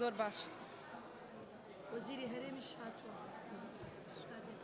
زۆر باش. وەزیری هەرێمیش هاتووە ئێستا دێت.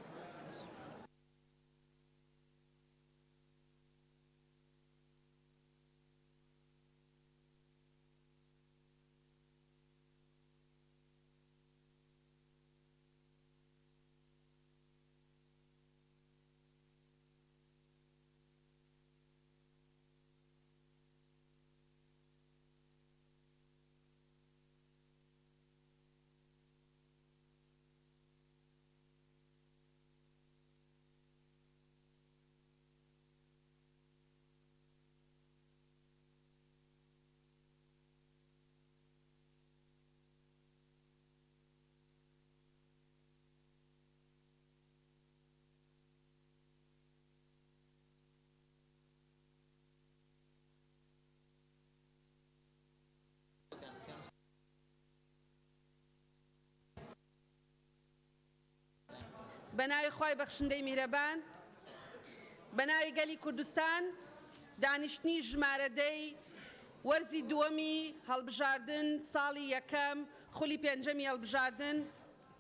بە ناوی خوای بەخشندەی میهرەبان، بە ناوی گەلی کوردستان دانیشتنی ژمارە دەی وەرزی دووەمی هەڵبژاردن ساڵی یەکەم خولی پێنجەمی هەڵبژاردن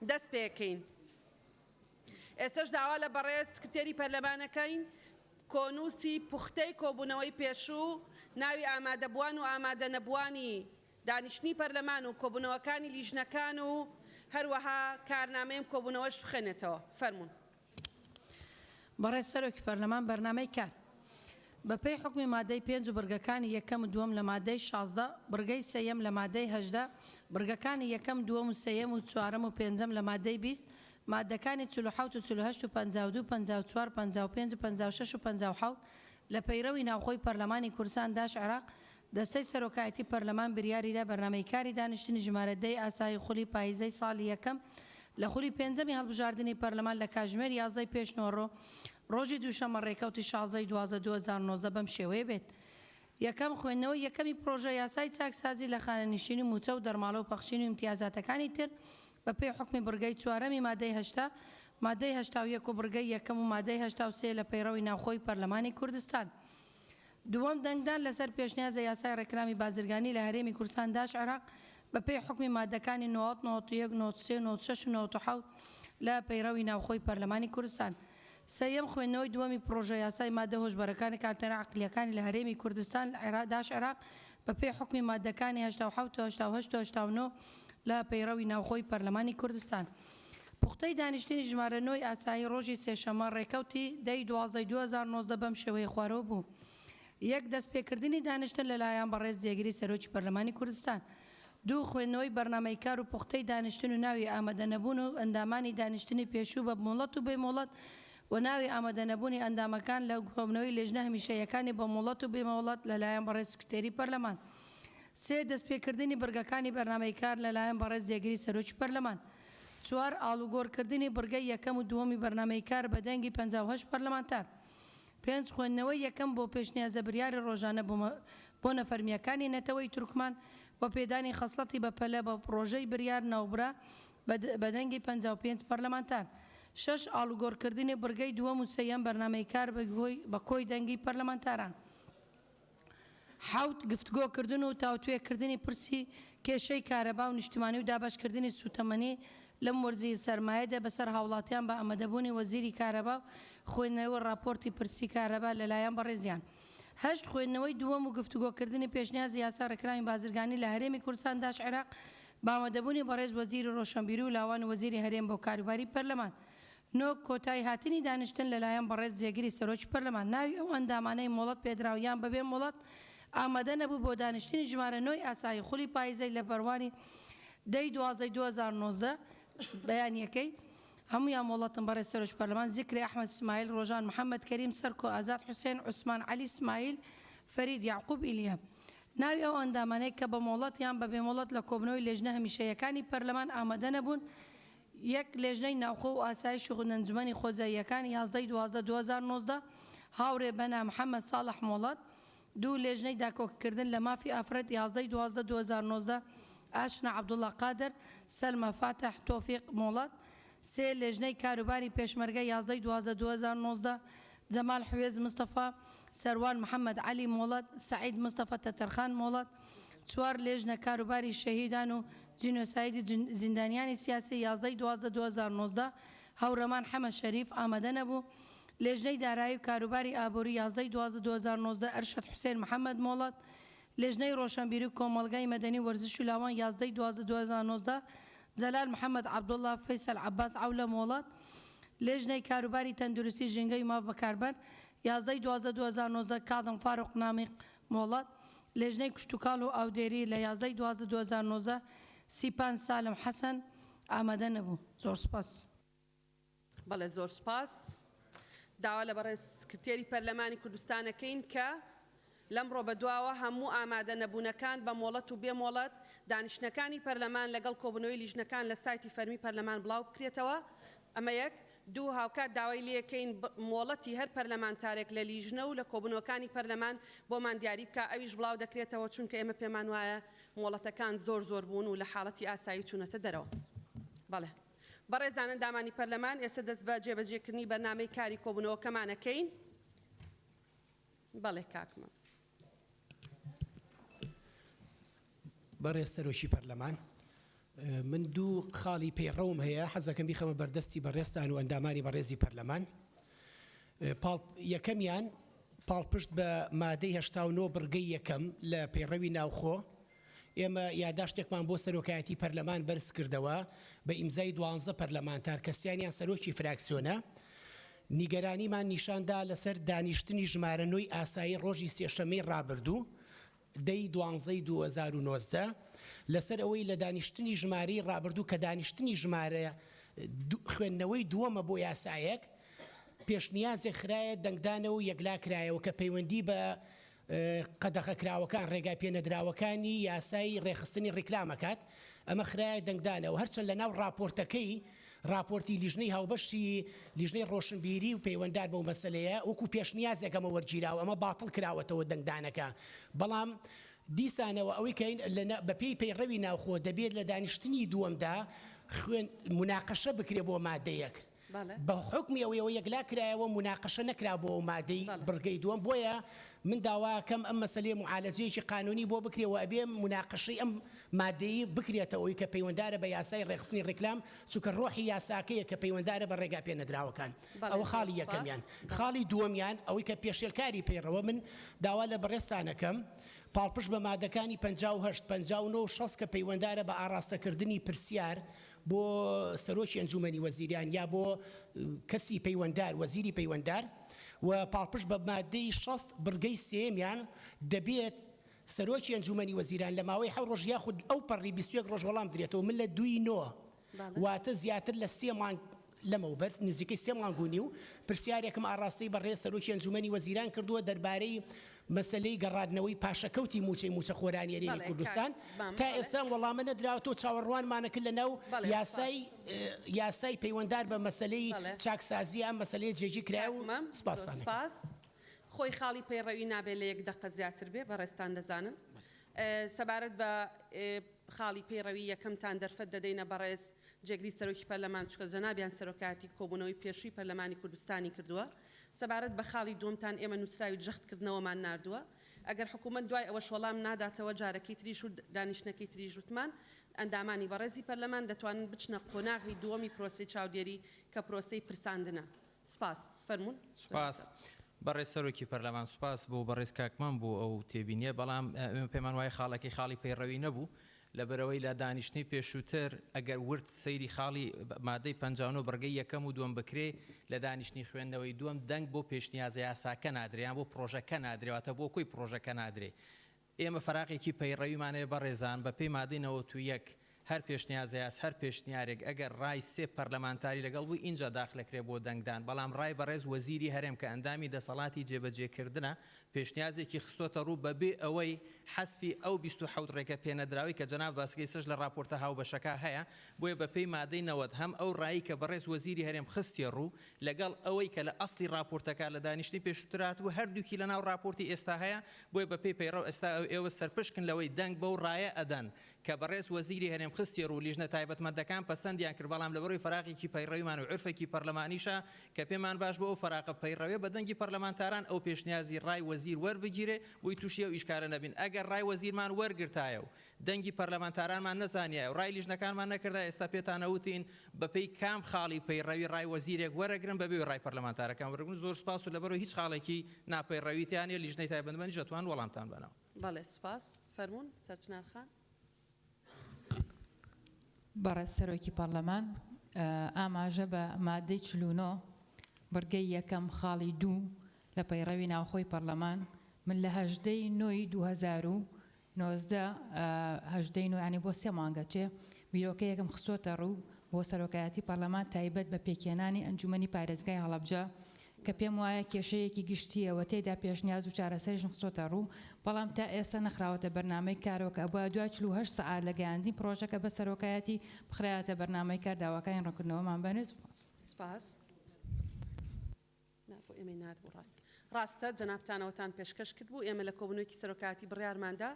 دەست پێکەین. ئێستەش داوا لە بەڕێز سکرتێری پەرلەمانەکەین کۆنووسی پوختەی کۆبوونەوەی پێشوو، ناوی ئامادەبووان و ئامادەنەبووانی دانیشتنی پەرلەمان و کۆبوونەوەکانی لیژنەکان و هەروەها کارنامەی ئەم کۆبوونەوەش بخوێنێتەوە. فەرموون. بەڕێز سەرۆکی پەرلەمان بەرنامەی کار. بە پێی حوکمی مادەی پێنج و بڕگەکانی یەکەم و دووەم لە مادەی 16، بڕگەی سێیەم لە مادەی 18، بڕگەکانی یەکەم، دووەم و سێیەم و چوارەم و پێنجەم لە مادەی 20، مادەکانی 47 و 48 و 52 و 54 55 و 56 و 57 لە پەیرەوی ناوخۆی پەرلەمانی کوردستان داش عێراق، دەستەی سەرۆکایەتی پەرلەمان بریاریدا بەرنامەی کاری دانیشتنی ژمارە دە ی ئاسایی خولی پاییزەی ساڵی یەکەم لە خولی پێنجەمی هەڵبژاردنی پەرلەمان لە کاتژمێر 11 ی پێشنیوەڕۆ ڕۆژی دووشەممە ڕێکەوتی 16 ی 12 2019 بەم شێوەیە بێت. یەکەم، خوێندنەوەی یەکەمی پڕۆژە یاسای چاکسازی لە خانەنشینی و مووچە و دەرماڵە و پەخشین و ئیمتیازاتەکانی تر بە پێی حوکمی بڕگەی چوارەمی مادەی 80، مادەی 81 و بڕگەی یەکەم و مادەی 83 لە پەیڕەوی ناوخۆی پەرلەمانی کوردستان. دووەم، دەنگدان لەسەر پێشنیازە یاسای ڕێکلامی بازرگانی لە هەرێمی کوردستان داش عێراق بە پێی حوکمی مادەکانی 90، 91، 93، 96 و 97 لە پەیڕەوی ناوخۆی پەرلەمانی کوردستان. سێیەم، خوێندنەوەی دووەمی پڕۆژە یاسای مادە هۆشبەرەکانی کارتێنە عەقلییەکانی لە هەرێمی کوردستان داش عێراق بە پێی حوکمی مادەکانی 87 و 88 و 89 لە پەیڕەوی ناوخۆی پەرلەمانی کوردستان. پوختەی دانیشتنی ژمارە نۆی ئاسایی ڕۆژی سێشەممە ڕێکەوتی دە ی دوازدە ی 2019 بەم شێوەیە خوارەوە بوو. یەک دەستپێکردنی دانیشتن لەلایەن بەڕێز جێگری سەرۆکی پەرلەمانی کوردستان. دوو خوێندنەوەی بەرنامەی کار و پوختەی دانیشتن و ناوی ئامادەنەبوون و ئەندامانی دانیشتنی پێشوو بە مۆڵەت و بێ مۆڵەت و ناوی ئامادەنەبوونی ئەندامەکان لە کۆبوونەوەی لێژنە هەمیشەییەکانی بە مۆڵەت و بێ مۆڵەت لەلایەن بەڕێز سکرتێری پەرلەمان. سێ دەستپێکردنی بڕگەکانی بەرنامەی کار لەلایەن بەڕێز جێگری سەرۆکی پەرلەمان. چوار ئاڵوگۆڕکردنی بڕگەی یەکەم و دووەمی بەرنامەی کار بە دەنگی 58 پەرلەمانتار. پێنج خوێندنەوەی یەکەم بۆ پێشنیازە بریاری ڕۆژانە بۆ بۆنە فەرمییەکانی نەتەوەی تورکمان و پێدانی خەسڵەتی بەپەلە بە پڕۆژەی بریار ناوبرا بە دەنگی 55 پەرلەمانتار. شەش ئاڵوگۆڕکردنی بڕگەی دووەم و سێیەم بەرنامەی کار بە کۆی دەنگی پەرلەمانتاران. حەوت، گفتگۆکردن و تاوتوێ کردنی پرسی کێشەی کارەبا و نیشتمانی و دابەشکردنی سووتەمەنی لەم وەرزی سەرمایەدا بەسەر هاوڵاتیان بە ئامادەبوونی وەزیری کارەبا و خوێندنەوەی ڕاپۆرتی پرسی کارەبا لەلایەن بەڕێزیان. هەشت، خوێندنەوەی دووەم و گفتوگۆکردنی پێشنیازی یاسای ڕێکخراوی بازرگانی لە هەرێمی کوردستان داش عێراق بە ئامادەبوونی بەڕێز وەزیری ڕۆشەنبیری و لاوان و وەزیری هەرێم بۆ کاروباری پەرلەمان. نۆ، کۆتایی هاتنی دانیشتن لەلایەن بەڕێز جێگری سەرۆکی پەرلەمان ناوی ئەو ئەندامانەی مۆڵەت پێدراو یان بەبێ مۆڵەت ئامادە نەبوو بۆ دانیشتنی ژمارە نۆی ئاسایی خولی پایزەی لە بەرواری دە ی 12 ی 2019 بەیانیەکەی هەموویان مۆڵەتن بەڕێز سەرۆکی پەرلەمان زیکری ئەحمەد سمایل ڕۆژان محەمەد کەریم سەرکۆ ئازاد حوسێن عوسمان عەلی سمایل فەرید یەعقوب ئیلیا ناوی ئەو ئەندامانەی کە بە مۆڵەت یان بەبێ مۆڵەت لە کۆبنەوەی لێژنە هەمیشەییەکانی پەرلەمان ئامادە نەبوون یەک، لێژنەی ناوخۆ و ئاسایش و ئەنجومەنی خۆجێییەکان، 11 ی 12 2019، هاوڕێ بەنا محەمەد ساڵح مۆڵەت. دوو، لێژنەی داکۆکیکردن لە مافی ئافرەت، 11 ی 12 2019، ئاشنا عەبدوڵا قادر، سەلما فاتح تۆفیق مۆڵەت. سێ، لێژنەی کاروباری پێشمەرگە، 11 ی 12 2019، جەمال حوێز مستەفا، سەروان محەمەد عەلی مۆڵەت، سەعید مستەفا تەتەرخان مۆڵەت. چوار، لێژنە کاروباری شەهیدان و. جینۆسایدی زیندانیانی سیاسی، 11 ی 12 2019، هەورەمان حەمە شەریف، ئامادە نەبوو. لێژنەی دارایی و کاروباری ئابووری، 11 ی 12 2019، ئەرشەد حوسێن محەمەد، مۆڵەت. لێژنەی ڕۆشەنبیری و کۆمەڵگای مەدەنی و وەرزش و لاوان، 11 ی 12 2019، جەلال محەمەد عەبدوڵڵا، فەیسەل عەباس عەولە، مۆڵەت. لێژنەی کاروباری تەندروستی، ژینگەی و ماف بەکاربەر، 11 ی 12 2019، کاظم فاروق نامیق، مۆڵەت. لێژنەی کشتوکاڵ و ئاودێری لە 11 ی 12 2019، سیپان سالم حەسەن، ئامادە نەبوو. زۆر سوپاس. بەڵێ زۆر سوپاس. داوا لە بەڕێز سکرتێری پەرلەمانی کوردستان ئەکەین کە لەمڕۆ بەدواوە هەموو ئامادە نەبوونەکان بە مۆڵەت و بێ مۆڵەت دانیشتنەکانی پەرلەمان لەگەڵ کۆبوونەوەی لیژنەکان لە سایتی فەرمی پەرلەمان بڵاو بکرێتەوە ئەمە یەک. دوو، هاوکات داوای لێکەین مۆڵەتی هەر پەرلەمانتارێک لە لیژنە و لە کۆبوونەوەکانی پەرلەمان بۆمان دیاری بکا ئەویش بڵاو دەکرێتەوە چونکە ئێمە پێمان وایە مۆڵەتەکان زۆر زۆر بوون و لە حاڵەتی ئاسایی چوونەتە دەرەوە. بەڵێ. بەڕێزان ئەندامانی پەرلەمان ئێستا دەست بە جێبەجێکردنی بەرنامەی کاری کۆبوونەوەکەمان ئەکەین. بەڵێ کاک مەم. بەڕێز سەرۆکی پەرلەمان، من دوو خاڵی پەیڕەوم هەیە حەزەکەم بیخەمە بەردەستی بەڕێزتان و ئەندامانی بەڕێزی پەرلەمان. یەکەمیان پاڵپشت بە مادەی 89 بڕگەی یەکەم لە پەیڕەوی ناوخۆ، ئێمە یاداشتێکمان بۆ سەرۆکایەتی پەرلەمان بەرزکردەوە بە ئیمزای دوانزە پەرلەمانتار کە سیانیان سەرۆکی فراکسیۆنە، نیگەرانیمان نیشاندا لەسەر دانیشتنی ژمارە نۆی ئاسایی ڕۆژی سێشەممەی ڕابردوو دە ی دوانزەی 2019 لەسەر ئەوەی لە دانیشتنی ژمارەی ڕابردوو کە دانیشتنی ژمارە خوێندنەوەی دووەمە بۆ یاسایەک پێشنیازێک خرایە دەنگدانەوە و یەکلا کرایەوە کە پەیوەندی بە قەدەغەکراوەکان، ڕێگا پێنەدراوەکانی یاسای ڕێکخستنی ڕیکلام ئەکات، ئەمە خرایە دەنگدانەوە، هەرچەند لەناو ڕاپۆرتەکەی ڕاپۆرتی لیژنەی هاوبەشی لیژنەی ڕۆشنبیری و پەیوەندار بەو مەسەلەیە وەکو پێشنیازێک ئەمە وەرگیراوە، ئەمە باتڵ کراوەتەوە دەنگدانەکە، بەڵام دیسانەوە ئەوەی کە بەپێی پەیڕەوی ناوخۆ دەبێت لە دانیشتنی دووەمدا خوێن موناقەشە بکرێت بۆ مادەیەک. بە حوکمی ئەوەی ئەوە یەکلا کرایەوە موناقەشە نەکرا بۆ ئەو مادەی بڕگەی دووەم بۆیە من داواکەم ئەم مەسەلەیە موعالەجەیەکی قانونی بۆ بکرێ و ئەبێ موناقەشەی ئەم مادەی بکرێتەوە ئەوی کە پەیوەندارە بە یاسای ڕێکخستنی ڕیکلام چونکە ڕۆحی یاساکەیە کە پەیوەندارە بە ڕێگا پێنەدراوەکان ئەوە خاڵی یەکەمیان خاڵی دووەمیان ئەوەی کە پێشێلکاری پەیڕەوە من داوا لە بەڕێزتان ئەکەم پاڵپشت بە مادەکانی 58 59 و 60 کە پەیوەندارە بە ئاڕاستەکردنی پرسیار بۆ سەرۆکی ئەنجومەنی وەزیران یا بۆ کەسی پەیوەندار، وەزیری پەیوەندار، و پاڵپشت بە مادەی 60 بڕگەی سێیەمیان دەبێت سەرۆکی ئەنجومەنی وەزیران لە ماوەی حەوت ڕۆژ یاخود ئەوپەڕی 21 ڕۆژ وەڵام بدرێتەوە من لە دووی نۆ واتە زیاتر لە سێ مانگ لەمەوبەر نزیکەی سێ مانگ و نیو پرسیارێکم ئاڕاستەی بەڕێز سەرۆکی ئەنجومەنی وەزیران کردووە دەربارەی مەسەلەی گەڕاندنەوەی پاشەکەوتی مووچەی مووچەخۆرانی هەرێمی کوردستان تا ئێستا وەڵامە نەدراوەتەوە چاوەڕوانمانە کرد لەناو یاسای یاسای پەیوەندار بە مەسەلەی چاکسازی ئەم مەسەلەیە جێگیر کرایە و سپاستان سپاس. خۆی خاڵی پەیڕەوی نابێ لە یەک دەقە زیاتر بێ بەڕێزتان دەزانن. سەبارەت بە خاڵی پەیڕەوی یەکەمتان دەرفەت دەدەینە بەڕێز جێگری سەرۆکی پەرلەمان چونکە جەنابیان سەرۆکایەتی کۆبوونەوەی پێشووی پەرلەمانی کوردستانی کردووە. سەبارەت بە خاڵی دووەمتان ئێمە نووسراوی جەختکردنەوەمان ناردووە. ئەگەر حکوومەت دوای ئەوەش وەڵام ناداتەوە جارەکەی تریش و دانیشتنەکەی تریش وتمان ئەندامانی بەڕێزی پەرلەمان دەتوانن بچنە قۆناغی دووەمی پرۆسەی چاودێری کە پرۆسەی پرساندنە. سوپاس. فەرموون. سوپاس. بەڕێز سەرۆکی پەرلەمان سوپاس بۆ بەڕێز کاک مەم بۆ ئەو تێبینیە بەڵام ئێمە پێمان وایە خاڵەکەی خاڵی پەیڕەوی نەبوو لەبەرئەوەی لە دانیشتنی پێشووتر ئەگەر ورد سەیری خاڵی مادەی 59 بڕگەی یەکەم و دووەم بکرێ لە دانیشتنی خوێندنەوەی دووەم دەنگ بۆ پێشنیازە یاساکە نادرێ یان بۆ پڕۆژەکە نادرێ واتە بۆ کۆی پڕۆژەکە نادرێ ئێمە فەراغێکی پەیڕەویمان هەیە بەڕێزان، بەپێی مادەی 91 هەر پێشنیازەیاس هەر پێشنیارێک ئەگەر ڕای سێ پەرلەمانتاری لەگەڵ بوو ئینجا داخلەکرێ بۆ دەنگدان، بەڵام ڕای بەڕێز وەزیری هەرێم کە ئەندامی دەسەڵاتی جێبەجێکردنە پێشنیازێکی خستۆتە ڕوو بەبێ ئەوەی حەزفی ئەو 27 ڕێگە پێنەدراوەی کە جەنابت باسکەی ئێستاش لە ڕاپۆرتە هاوبەشەکە هەیە، بۆیە بەپێی مادەی 90 هەم ئەو ڕایەی کە بەڕێز وەزیری هەرێم خستیە ڕوو لەگەڵ ئەوەی کە لە ئەسڵی ڕاپۆرتەکە لە دانیشتنی پێشووتر هاتبوو هەردووکی لەناو ڕاپۆرتی ئێستا هەیە، بۆیە بەپێی پەیڕەو ئێستا ئێوە سەرپشکن لەوەی دەنگ بەو ڕایە ئەدەن کە بەڕێز وەزیری هەرێم خستی ڕوو لیژنە تایبەتمەندەکان پەسەندیان کرد بەڵام لەبەرئەوەی فەراغێکی پەیڕەویمان و عورفێکی پەرلەمانیشە کە پێمان باش بوو ئەو فەراغە پەیڕەویە بە دەنگی پەرلەمانتاران ئەو پێشنیازی ڕای وەزیر وەربگیرێ بۆی توشی ئەو ئیشکالە نەبین ئەگەر ڕای وەزیرمان وەرگرتایە و دەنگی پەرلەمانتارانمان نەزانیایە و ڕای لیژنەکانمان نەکردایە ئێستا پێتان ئەوتین بەپێی کام خاڵی پەیڕەوی ڕای وەزیرێک وەرەگرن بەبێ ئەوەی ڕای پەرلەمانتارەکان وەرگرن زۆر سوپاس و لەبەرئەوەی هیچ خاڵێکی ناپەیڕەوی تیا نیە لیژنەی تایبەتمەندیش ئەتوانن وەڵامتان بەنەوە. بەڵێ سوپاس. فەرموون سەرچنار خان. بەڕێز سەرۆکی پەڕلەمان ئاماژە بە مادەی 49 بڕگەی یەکەم خاڵی دوو لە پەیڕەوی ناوخۆی پەڕلەمان من لە 18 ی نۆی 2019 18 ی نۆ یانی بۆ سێ مانگە چێ بیرۆکەیەکم خستۆتە ڕوو بۆ سەرۆکایەتی پەڕلەمان تایبەت بە پێکهێنانی ئەنجومەنی پارێزگای هەڵەبجە کە پێم وایە کێشەیەکی گشتییە و تێیدا پێشنیاز و چارەسەریشم خستۆتە ڕوو، بەڵام تا ئێستا نەخراوەتە بەرنامەی کارەوە کە ئەبوایە دوای 48 سەعات لە گەیاندنی پڕۆژەکە بە سەرۆکایەتی بخرایەتە بەرنامەی کار، داواکانی ڕوونکردنەوەمان بەنێ. سوپاس. سوپاس. نا بۆ ئێمەی ناردبوو ڕاست. ڕاستە جەنابتان ئەوەتان پێشکەش کردبوو، ئێمە لە کۆبوونەوەیەکی سەرۆکایەتی بڕیارماندا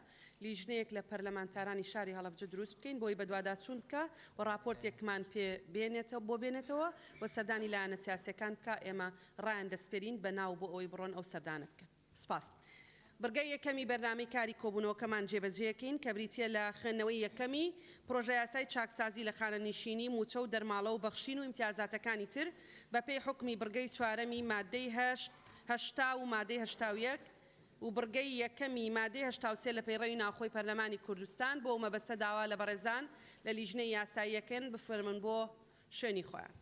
لیژنەیەک لە پەرلەمانتارانی شاری هەڵەبجە دروست بکەین بۆی بەدواداچوون بکا و ڕاپۆرتێکمان پێ بێنێتەوە بۆ بێنێتەوە و سەردانی لایەنە سیاسیەکان بکا ئێمە ڕایان دەسپێرین بە ناو بۆ ئەوەی بڕۆن ئەو سەردانە بکەن. سوپاس. بڕگەی یەکەمی بەرنامەی کاری کۆبوونەوەکەمان جێبەجێکەین کە بریتیە لە خوێندنەوەی یەکەمی پڕۆژەیاسای چاکسازی لە خانەنیشینی، مووچە و دەرماڵە و بەخشین و ئیمتیازاتەکانی تر بەپێی حوکمی بڕگەی چوارەمی ماددەی هەشت 80 و مادەی 81 و بڕگەی یەکەمی مادەی 83 لە پەیڕەوی ناوخۆی پەرلەمانی کوردستان بۆ ئەو مەبەستە داوا لە بەڕێزان لە لیژنەی یاساییەکەن بفەرموون بۆ شوێنی خۆیان.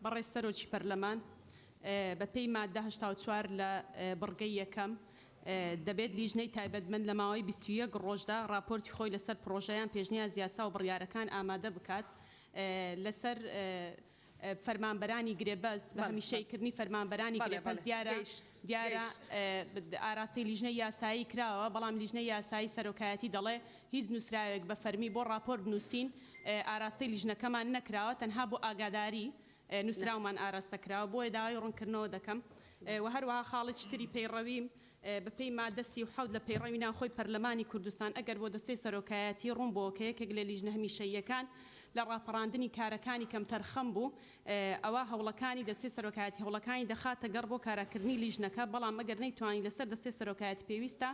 بەڕێز سەرۆکی پەرلەمان، بەپێی ماددە 84 لە بڕگەی یەکەم، دەبێت لیژنەی تایبەتمەند لە ماوەی 21 ڕۆژدا ڕاپۆرتی خۆی لەسەر پڕۆژە یان پێشنیاز یاسا و بڕیارەکان ئامادە بکات لەسەر فەرمانبەرانی گرێبەست بە هەمیشەییکردنی فەرمانبەرانی گرێبەست دیارە دیارە ئاراستەی لیژنەی یاسایی کراوە، بەڵام لیژنەی یاسایی سەرۆکایەتی دەڵێ هیچ نووسراوێک بە فەرمی بۆ ڕاپۆرت نووسین ئاراستەی لیژنەکەمان نەکراوە، تەنها بۆ ئاگاداری نووسراومان ئاراستە کراوە، بۆیە داوای ڕوونکردنەوە دەکەم و هەروەها خاڵێکی تری پەیڕەویم بەپێی مادە 37 لە پەیڕەوی ناوخۆی پەرلەمانی کوردستان، ئەگەر بۆ دەستەی سەرۆکایەتی ڕوون بۆوە کە یەکێک لە لیژنە هەمیشەییەکان لە ڕاپەڕاندنی کارەکانی کەمتەرخەم بوو، ئەوا هەوڵەکانی دەستەی سەرۆکایەتی هەوڵەکانی دەخاتە گەڕ بۆ کاراکردنی لیژنەکە، بەڵام ئەگەر نەیتوانی لەسەر دەستەی سەرۆکایەتی پێویستە.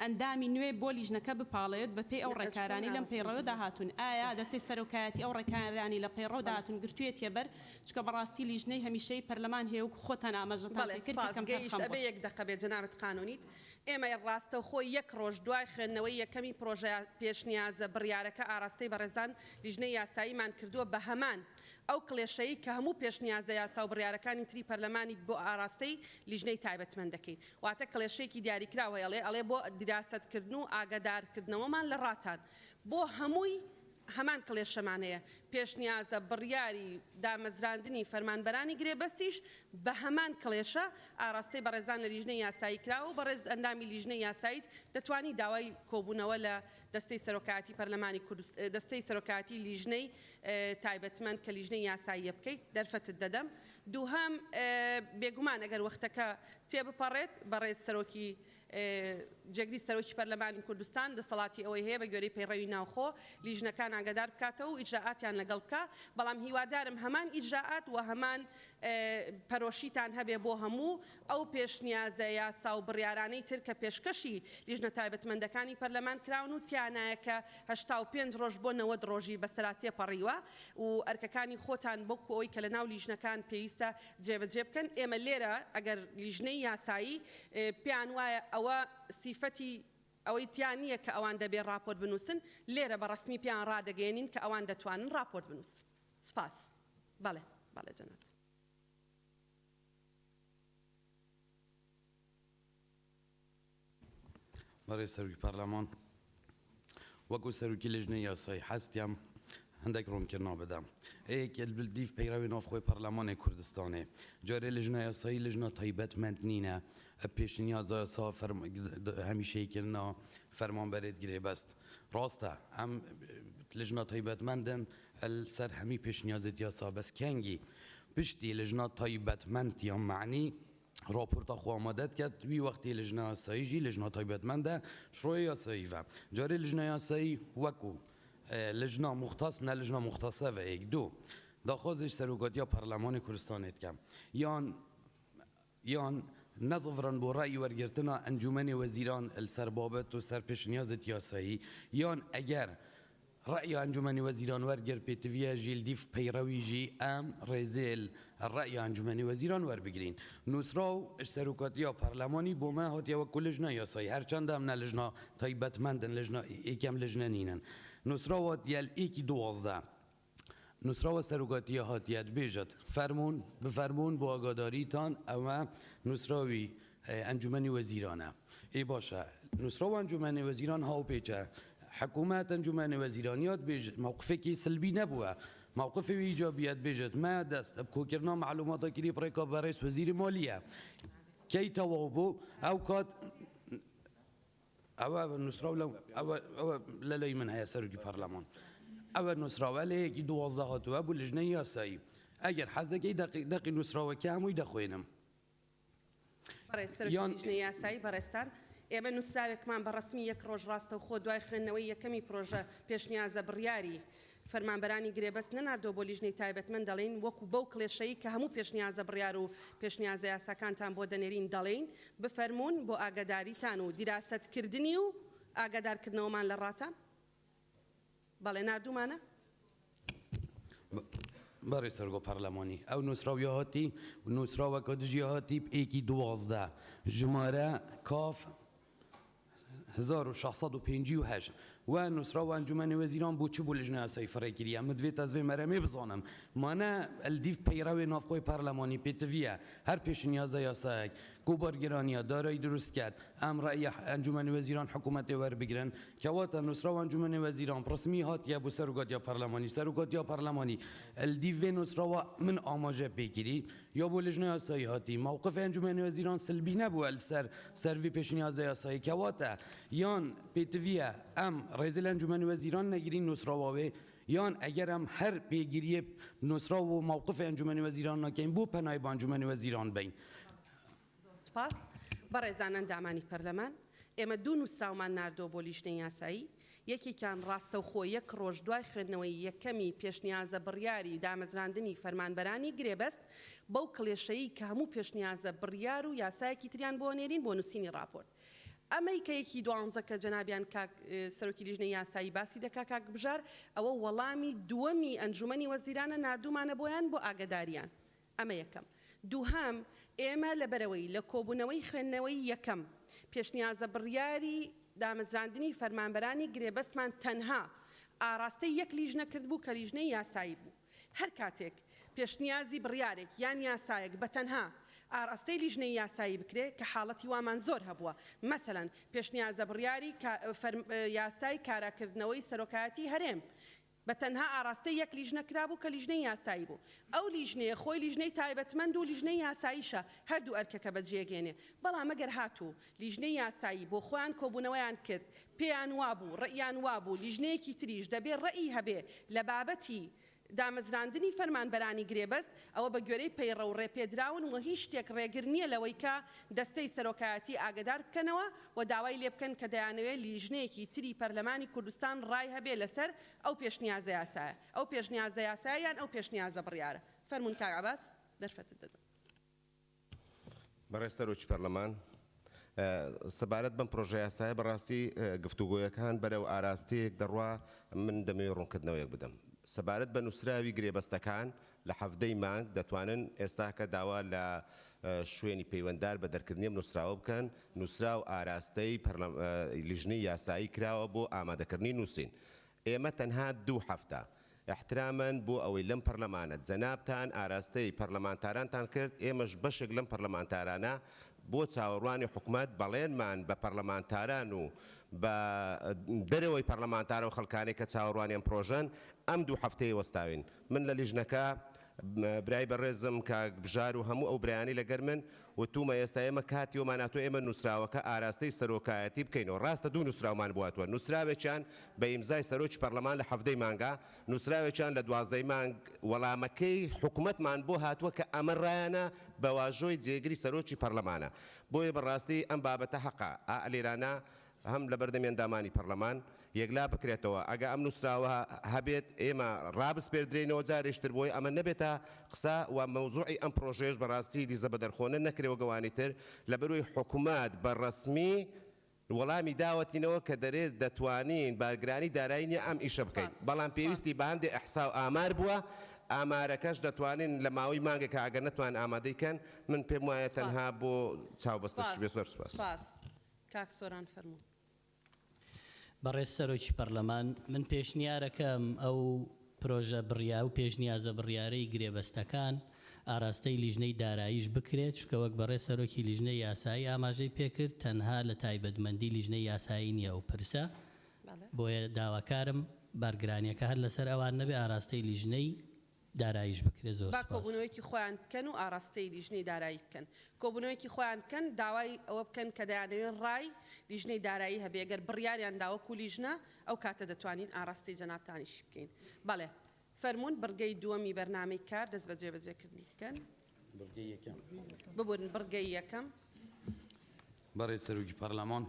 ئەندامی نوێ بۆ لیژنەکە بپاڵێت بەپێی ئەو ڕێکارانەی لەم پەیڕەوەدا هاتوون. ئایا دەستەی سەرۆکایەتی ئەو ڕێکارانەی لە پەیڕەودا هاتوون گرتوویەتیە بەر؟ چونکە بەڕاستی لیژنەی هەمیشەیی پەرلەمان هەیە وەکو خۆتان ئاماژەتان بەڵێ پێکرد کە سوپاس گەیشت کەمتەرخەم ئەبێ بوون. یەک دەقە بێت جەنابت قانونیت ئێمە ڕاستەوخۆ یەک ڕۆژ دوای خوێندنەوەی یەکەمی پڕۆژە پێشنیازە بڕیارەکە ئاراستەی بەڕێزان لیژنەی یاساییمان کردووە بە هەمان ئەو کڵێشەی کە هەموو پێشنیازە یاسا و بڕیارەکانی تری پەرلەمانی بۆ ئاراستەی لیژنەی تایبەتمەند دەکەین واتە کڵێشەیەکی دیاریکراو هەیە ئەڵێ ئەڵێ بۆ دیراسەتکردن و ئاگادارکردنەوەمان لە ڕاتان بۆ هەمووی هەمان کڵێشەمان هەیە پێشنیازە بڕیاری دامەزراندنی فەرمانبەرانی گرێبەستیش بە هەمان کڵێشە ئاراستەی بەڕێزان لە لیژنەی یاسایی کراوە و بەڕێزت ئەندامی لیژنەی یاساییت دەتوانی داوای کۆبوونەوە لە دەستەی سەرۆکایەتی پەرلەمانی کوردست دەستەی سەرۆکایەتی لیژنەی تایبەتمەند کە لیژنەی یاساییە بکەیت دەرفەتت دەدەم. دووهەم، بێگومان ئەگەر وەختەکە تێبپەڕێت بەڕێز سەرۆکی جێگری سەرۆکی پەرلەمانی کوردستان دەسەڵاتی ئەوەی هەیە بە گوێرەی پەیڕەوی ناوخۆ لیژنەکان ئاگادار بکاتەوە و ئیجرائاتیان لەگەڵ بکا، بەڵام هیوادارم هەمان ئیجرائات و هەمان پەرۆشیتان هەبێ بۆ هەموو ئەو پێشنیازە یاسا و بڕیارانەی تر کە پێشکەشی لیژنە تایبەتمەندەکانی پەرلەمان کراون و تیانایە کە 85 ڕۆژ بۆ 90 ڕۆژی بەسەرا تێپەڕیوە و ئەرکەکانی خۆتان وەکو ئەوەی کە لەناو لیژنەکان پێویستە جێبەجێ بکەن. ئێمە لێرە ئەگەر لیژنەی یاسایی پێیان وایە ئەوە سیفەتی ئەوەی تیا نییە کە ئەوان دەبێ ڕاپۆرت بنووسن، لێرە بە ڕەسمی پێیان ڕادەگەیەنین کە ئەوان دەتوانن ڕاپۆرت بنووسن. سوپاس. بەڵێ. بەڵێ جەنابت. بەڕێز سەرۆکی پەرلەمان، وەکو سەرۆکی لیژنەی یاسایی حەزتیام هەندێک ڕوونکردنەوە بدەم. ئەیەک دیف پەیڕەوی ناوخۆی پەرلەمانی کوردستانێ جارێ لیژنە یاسایی لیژنە تایبەتمەند نینە پێشنیازە یاسا هەمیشەییکردنا فەرمانبەرێت گرێبەست ڕاستە ئەم لیژنە تایبەتمەندن سەر هەمی پێشنیازێت یاسا بەس کەنگی پشتی لیژنە تایبەتمەند یا مەعنی ڕاپۆرتا خۆ ئامادە دکەت وی وەختی لژنە یاسایی ژی لژنە تایبەتمەندە شڕۆی یاسایی ڤە جارێ لژنە یاسایی وەکو لژنە موختەس نە لژنە موختەسە ڤە ئێک دوو داخوازێ سەرۆکاتیا پەرلەمانی کوردستانێ دکەم یان یان نەزڤرن بۆ ڕەئی وەرگرتنا ئەنجومەنێ وەزیران لسەر بابەت و سەر پێشنیازێت یاسایی یان ئەگەر ڕەئیا ئەنجومەنی وەزیران وەرگرت پێتڤیە ژیل دیف پەیڕەوی ژی ئەم ڕێزێل ڕەئیا ئەنجومەنی وەزیران وەربگرین. نوسراو ژ سەرۆکاتیا پەرلەمانی بۆ مە هاتیە وەکو لژنە یاسایی هەرچەندە ئەم نە لژنە تایبەتمەندن لژنە ئێکەم لژنە نینن. نوسراو هاتیە ل ئێکی 12 نوسراوە سەرۆکاتیا هاتیە دبێژت فەرموون بفەرموون بۆ ئاگاداریتان ئەوە نوسراوی ئەنجومەنی وەزیرانە. ئێ باشە نوسراو ئەنجومەنی وەزیران هاوپێچە حکومەت ئەنجومەنی وەزیران یاد بێژ مەوقفێکی سلبی نەبووە مەوقفی ئیجابیەت بێژت مە دەست کۆکردنا مەعلوماتە کری بڕێکا بەڕێز وەزیری مالیە کەی تەواو بوو ئەو کات ئەوە نوسراو لەو ئەوە ئەوە لە لای من هەیە سەرۆکی پەرلەمان ئەوە نوسراوە لە یەکی 12 هاتووە بۆ لژنەی یاسایی ئەگەر حەز دەکەی دەقی دەقی نوسراوەکە هەمووی دەخوێنم. بەڕێز سەرۆکی یان لیژنەی یاسایی بەڕێزتان ئێمە نوسراوێکمان بە ڕەسمی یەک ڕۆژ ڕاستەوخۆ دوای خوێندنەوەی یەکەمی پرۆژە پێشنیازە بڕیاری فەرمانبەرانی گرێبەست نەناردووە بۆ لیژنەی تایبەتمەند دەڵێین وەکو بەو کڵێشەی کە هەموو پێشنیازە بڕیار و پێشنیازە یاساکانتان بۆ دەنێرین دەڵێین بفەرموون بۆ ئاگاداریتان و دیراسەتکردنی و ئاگادارکردنەوەمان لە ڕاتان بەڵێ ناردوومانە. بەڕێز سەرۆک پەرلەمانی ئەو نووسراو یاهاتی نووسراوەکە دژی هاتی ئێکی 12 ژمارە کاف 1658 و نووسراو ئەنجومەنی وەزیران بۆ چ بۆ لژنە یاسایی فڕێ کریە من دڤێت ئەز ڤێ مەرەمێ بزانم مانە الدیف پەیڕەوێ ناوخۆی پەرلەمانی پێتڤیە هەر پێشنیازە یاسایەک کو بارگرانیە دارایی دروست کەت ئەم ڕەئیە ئەنجومەنی وەزیران حکوومەتێ وەربگرن کەواتە نووسراو ئەنجومەنی وەزیران ڕسمی هاتیە بۆ سەرۆکاتیا پەرلەمانی سەرۆکاتیا پەرلەمانی الدیف ڤێ نووسراوە من ئاماژە پێکری یا بۆ لژنە یاسایی هاتی مەوقف ئەنجومەنی وەزیران سلبی نەبووە لەسەر سەرڤی پێشنیازە یاسایی کەواتە یان پێتڤیە ئەم ڕێزێ لە ئەنجومەنی وەزیران نەگرین نووسراواوێ یان ئەگەر ئەم هەر پێگیریێ نووسراو و مەوقف ئەنجومەنی وەزیران نەکەین بۆ پەنای بە ئەنجومەنی وەزیران بەین. زۆر سوپاس. بەڕێزان ئەندامانی پەرلەمان، ئێمە دوو نووسراومان ناردووە بۆ لیژنەی یاسایی، یەکێکیان ڕاستەوخۆ یەک ڕۆژ دوای خوێندنەوەی یەکەمی پێشنیازە بڕیاری دامەزراندنی فەرمانبەرانی گرێبەست بەو کڵێشەیی کە هەموو پێشنیازە بڕیار و یاسایەکی تریان بۆ نێرین بۆ نووسینی ڕاپۆرت. ئەمەی کە یەکی دوانزە کە جەنابیان کاک سەرۆکی لیژنەی یاسایی باسی دەکا کاک بژار ئەوە وەڵامی دووەمی ئەنجومەنی وەزیرانە ناردوومانە بۆیان بۆ ئاگەداریان. ئەمە یەکەم. دووهەم، ئێمە لەبەرئەوەی لە کۆبوونەوەی خوێندنەوەی یەکەم پێشنیازە بڕیاری دامەزراندنی فەرمانبەرانی گرێبەستمان تەنها ئاڕاستەی یەک لیژنە کردبوو کە لیژنەی یاسایی بوو. هەر کاتێک پێشنیازی بڕیارێک یان یاسایەک بە تەنها ئاڕاستەی لیژنەی یاسایی بکرێ کە حاڵەتی وامان زۆر هەبووە مەسەلەن پێشنیازە بڕیاری یاسای کاراکردنەوەی سەرۆکایەتی هەرێم بە تەنها ئاڕاستەی یەک لیژنە کرابوو کە لیژنەی یاسایی بوو. ئەو لیژنەیە خۆی لیژنەی تایبەتمەند و لیژنەی یاساییشە هەردوو ئەرکەکە بەجێگەیەنێ. بەڵام ئەگەر هاتوو لیژنەی یاسایی بۆ خۆیان کۆبوونەوەیان کرد پێیان وابوو ڕەئیان وابوو لیژنەیەکی تریش دەبێ ڕەئی هەبێ لە بابەتی دامەزراندنی فەرمانبەرانی گرێبەست، ئەوە بە گوێرەی پەیڕەو ڕێپێدراون و هیچ شتێک ڕێگر نییە لەوەی کە دەستەی سەرۆکایەتی ئاگەدار بکەنەوە و داوای لێبکەن کە دەیانەوێت لیژنەیەکی تری پەرلەمانی کوردستان ڕای هەبێ لەسەر ئەو پێشنیازە یاسایە ئەو پێشنیازە یاسایە یان ئەو پێشنیازە بڕیارە. فەرموون کاک عەباس دەرفەتت دەدەم. بەڕێز سەرۆکی پەرلەمان، سەبارەت بەم پرۆژەیاسایە بەڕاستی گفتوگۆیەکان بەرەو ئاراستەیەک دەڕوا، من دەمەوێت ڕوونکردنەوەیەک بدەم سەبارەت بە نووسراوی گرێبەستەکان لە حەڤدەی مانگ دەتوانن ئێستاکە داوا لە شوێنی پەیوەنددار بە دەرکردنی ئەم نووسراوە بکەن، نووسراو ئاراستەی لیژنەی یاسایی کراوە بۆ ئامادەکردنی نووسین. ئێمە تەنها دوو هەفتە، ئیحترامەن بۆ ئەوەی لەم پەرلەمانە جەنابتان ئاراستەی پەرلەمانتارانتان کرد، ئێمەش بەشێک لەم پەرلەمانتارانە بۆ چاوەڕوانی حکومەت بەڵێنمان بە پەرلەمانتاران و بە دەرەوەی پەرلەمانتار و خەڵکانەی کە چاوەڕوانی ئەم پرۆژەن ئەم دوو هەفتەیە وەستاوین. من لە لیژنەکە برای بەڕێزم کاک بژار و هەموو ئەو برایانەی لەگەر من وتومە ئێستا ئێمە کاتی ئەومان هاتووە ئێمە نووسراوەکە ئاراستەی سەرۆکایەتی بکەینەوە ڕاستە دوو نووسراومان بۆ هاتووە نووسراوێکیان بە ئیمزای سەرۆکی پەرلەمان لە حەڤدەی مانگا نووسراوێکیان لە دوازدەی مانگ وەڵامەکەی حکومەتمان بۆ هاتووە کە ئەمە ڕایانە بە واژۆی جێگری سەرۆکی پەرلەمانە بۆیە بەڕاستی ئەم بابەتە هەقە ئا لێرانە هەم لەبەردەمی ئەندامانی پەرلەمان یەکلا بکرێتەوە، ئەگە ئەم نووسراوە هەبێت ئێمە ڕابسپێردرێینەوە جارێکی تر بۆی ئەمە نەبێتە قسە و مەوزوعی ئەم پڕۆژەیەش بەڕاستی دیزە بەدەرخۆنە نەکرێ وەک ئەوانی تر لەبەروەی حکومەت بە ڕەسمی وەڵامی داوەتینەوە کە دەرێ دەتوانین بارگرانی دارایی نیە ئەم ئیشە بکەین سپاس بەڵام سپاس. پێویستی بە هەندێ ئیحسا و ئامار بووە ئامارەکەش دەتوانین لە ماوەی مانگێکا ئەگەر نەتوان ئامادەی کەن من پێم وایە سپاس تەنها بۆ چاوبەستەش سپاس بێ زۆر سپاس. سپاس. کاک سۆران فەرموو. بەڕێز سەرۆکی پەڕلەمان، من پێشنیارەکەم ئەو پرۆژە بڕیا و پێشنیازە بڕیارەی گرێبەستەکان ئاراستەی لیژنەی داراییش بکرێت، چونکە وەک بەڕێز سەرۆکی لیژنەی یاسایی ئاماژەی پێکرد تەنها لە تایبەتمەندی لیژنەی یاسایی نییە ئەو پرسە، بۆیە داواکارم بارگرانیەکە هەر لەسەر ئەوان نەبێ ئاراستەی لیژنەی داراییش بکرێت زۆر با سوپاس. کۆبوونەوەیەکی خۆیان بکەن و ئاڕاستەی لیژنەی دارایی بکەن. کۆبوونەوەیەکی خۆیان بکەن، داوای ئەوە بکەن کە دەیانەوێت ڕای لیژنەی دارایی هەبێ، گەر بڕیاریان دا وەکو لیژنە، ئەو کاتە دەتوانین ئاڕاستەی جەنابتانیشی بکەین. بەڵێ، فەرموون بڕگەی دووەمی بەرنامەی کار دەست بە جێبەجێکردنی بکەن. بڕگەی یەکەم. ببورن، بڕگەی یەکەم. بەڕێز سەرۆکی پەرلەمان،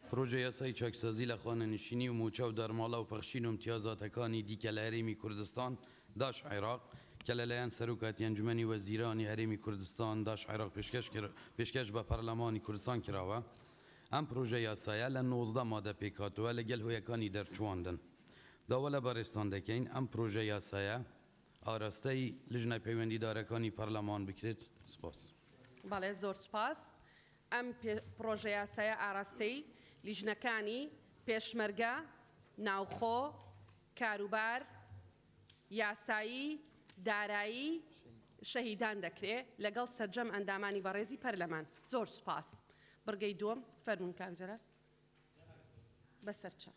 پرۆژە یاسای چاکسازی لە خانەنشینی و مووچە و دەرماڵە و پەخشین و ئیمتیازاتەکانی دیکە لە هەرێمی کوردستان داش عێراق کە لەلایەن سەرۆکاتی ئەنجومەنی وەزیرانی هەرێمی کوردستان داش عێراق پێشکەش بە پەرلەمانی کوردستان کراوە. ئەم پرۆژە یاسایە لە 19 مادە پێکهاتووە لەگەل هۆیەکانی دەرچوواندن. داوا لە بەڕێزتان دەکەین ئەم پرۆژە یاسایە ئاراستەی لیژنە پەیوەندیدارەکانی پەرلەمان بکرێت. سپاس. بەڵێ زۆر سوپاس. ئەم پڕۆژەیاسایە ئاراستەی لیژنەکانی، پێشمەرگە، ناوخۆ، کاروبار، یاسایی، دارایی، شەهیدان دەکرێ لەگەڵ سەرجەم ئەندامانی بەڕێزی پەرلەمان. زۆر سوپاس. بڕگەی دووەم، فەرموون کاک جەلال. بەسەرچاو.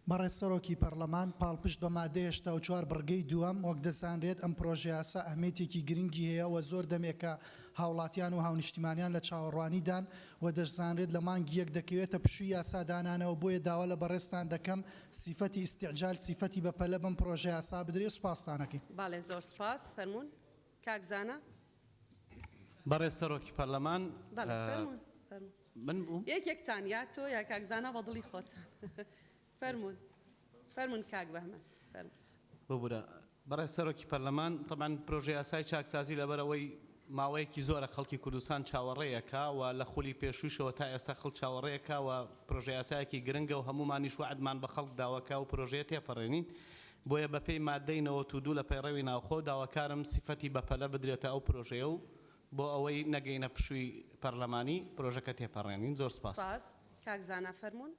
بەڕێز سەرۆکی پەڕلەمان، پاڵپشت بە مادەی 84 بڕگەی دووەم، وەک دەزانرێت ئەم پرۆژەیاسا ئەهمیەتێکی گرنگی هەیە و زۆر دەمێکە هاوڵاتیان و هاونیشتیمانیان لە چاوەڕوانیدان و دەشزانرێت لە مانگی یەک دەکەوێتە پشووی یاسادانانەوە بۆیە داوا لە بەڕێزتان دەکەم سیفەتی ئیستعجال سیفەتی بەپەلە بەم پرۆژەیاسا بدرێت سوپاستان ئەکەین. بەڵێ زۆر سوپاس. فەرموون کاک زانا. بەڕێز سەرۆکی پەرلەمان، بەڵێ فەرموون فەرموون. من بووم؟ یەکێکتان یا تۆ یا کاک زانا بە دڵی خۆتان. فەرموون فەرموون کاک بەهمەن فەرموون. ببورە بەڕێز سەرۆکی پەرلەمان، تەبعەن پرۆژە یاسای چاکسازی لەبەرئەوەی ماوەیەکی زۆرە خەڵکی کوردستان چاوەڕێیەکە و لە خولی پێشووشەوە تا ئێستا خەڵک چاوەڕێیەکە و پرۆژەیاسایەکی گرنگە و هەموومانیش وەعدمان بە خەڵک داوە کە ئەو پرۆژەیە تێپەڕێنین بۆیە بەپێی ماددەی 92 لە پەیڕەوی ناوخۆ داواکارم سیفەتی بەپەلە بدرێتە ئەو پرۆژەیە و بۆ ئەوەی نەگەینە پشووی پەرلەمانی پرۆژەکە تێپەڕێنین. زۆر سوپاس. سوپاس. کاک زانا فەرموون.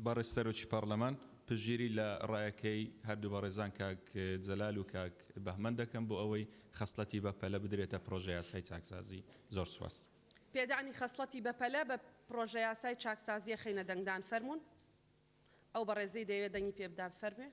بەڕێز سەرۆکی پەڕلەمان، پشتگیری لە ڕایەکەی هەردوو بەڕێزان کاک جەلال و کاک بەهمەن دەکەم بۆ ئەوەی خەسڵەتی بەپەلە بدرێتە پڕۆژەیاسای چاکسازی. زۆر سوپاس. پێدانی خەسڵەتی بەپەلە بە پڕۆژەیاسای چاکسازییە خەینە دەنگدان. فەرموون. ئەو بەڕێزەی دەیەوێت دەنگی پێ بدا بفەرموێ.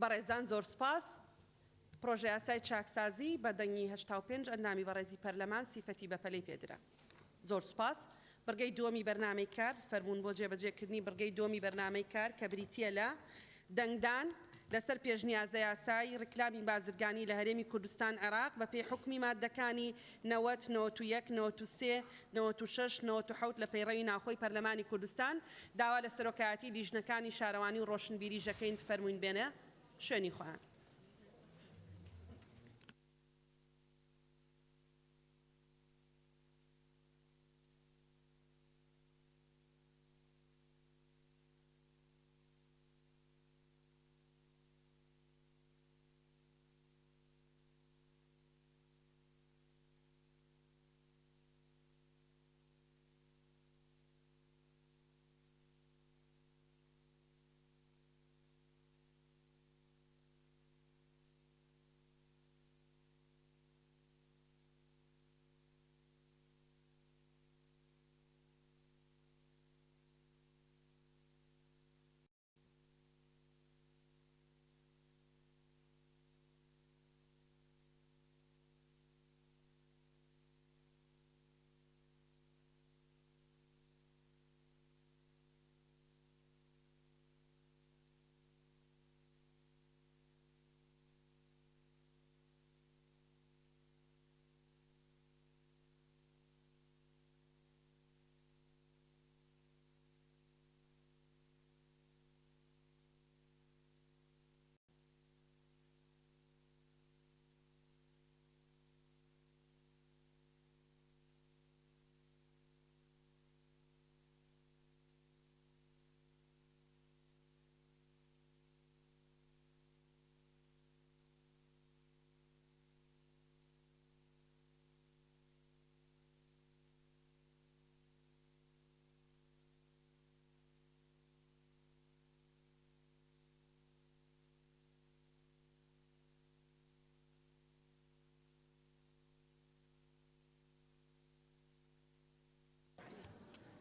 بەڕێزان زۆر سوپاس. پڕۆژەیاسای چاکسازی بە دەنگی 85 ئەندامی بەڕێزی پەرلەمان سیفەتی بەپەلەی پێدرا. زۆر سوپاس. بڕگەی دووەمی بەرنامەی کار، فەرموون بۆ جێبەجێکردنی بڕگەی دووەمی بەرنامەی کار کە بریتییە لە دەنگدان لەسەر پێشنیازەیاسای ڕیکلامی بازرگانی لە هەرێمی کوردستان عێراق بەپێی حوکمی ماددەکانی 90، 91، 93، 96، 97 لە پەیڕەوی ناوخۆی پەرلەمانی کوردستان داوا لە سەرۆکایەتی لیژنەکانی شارەوانی و ڕۆشنبیری ژەکەین بفەرمووین بێنە شوێنی خۆیان.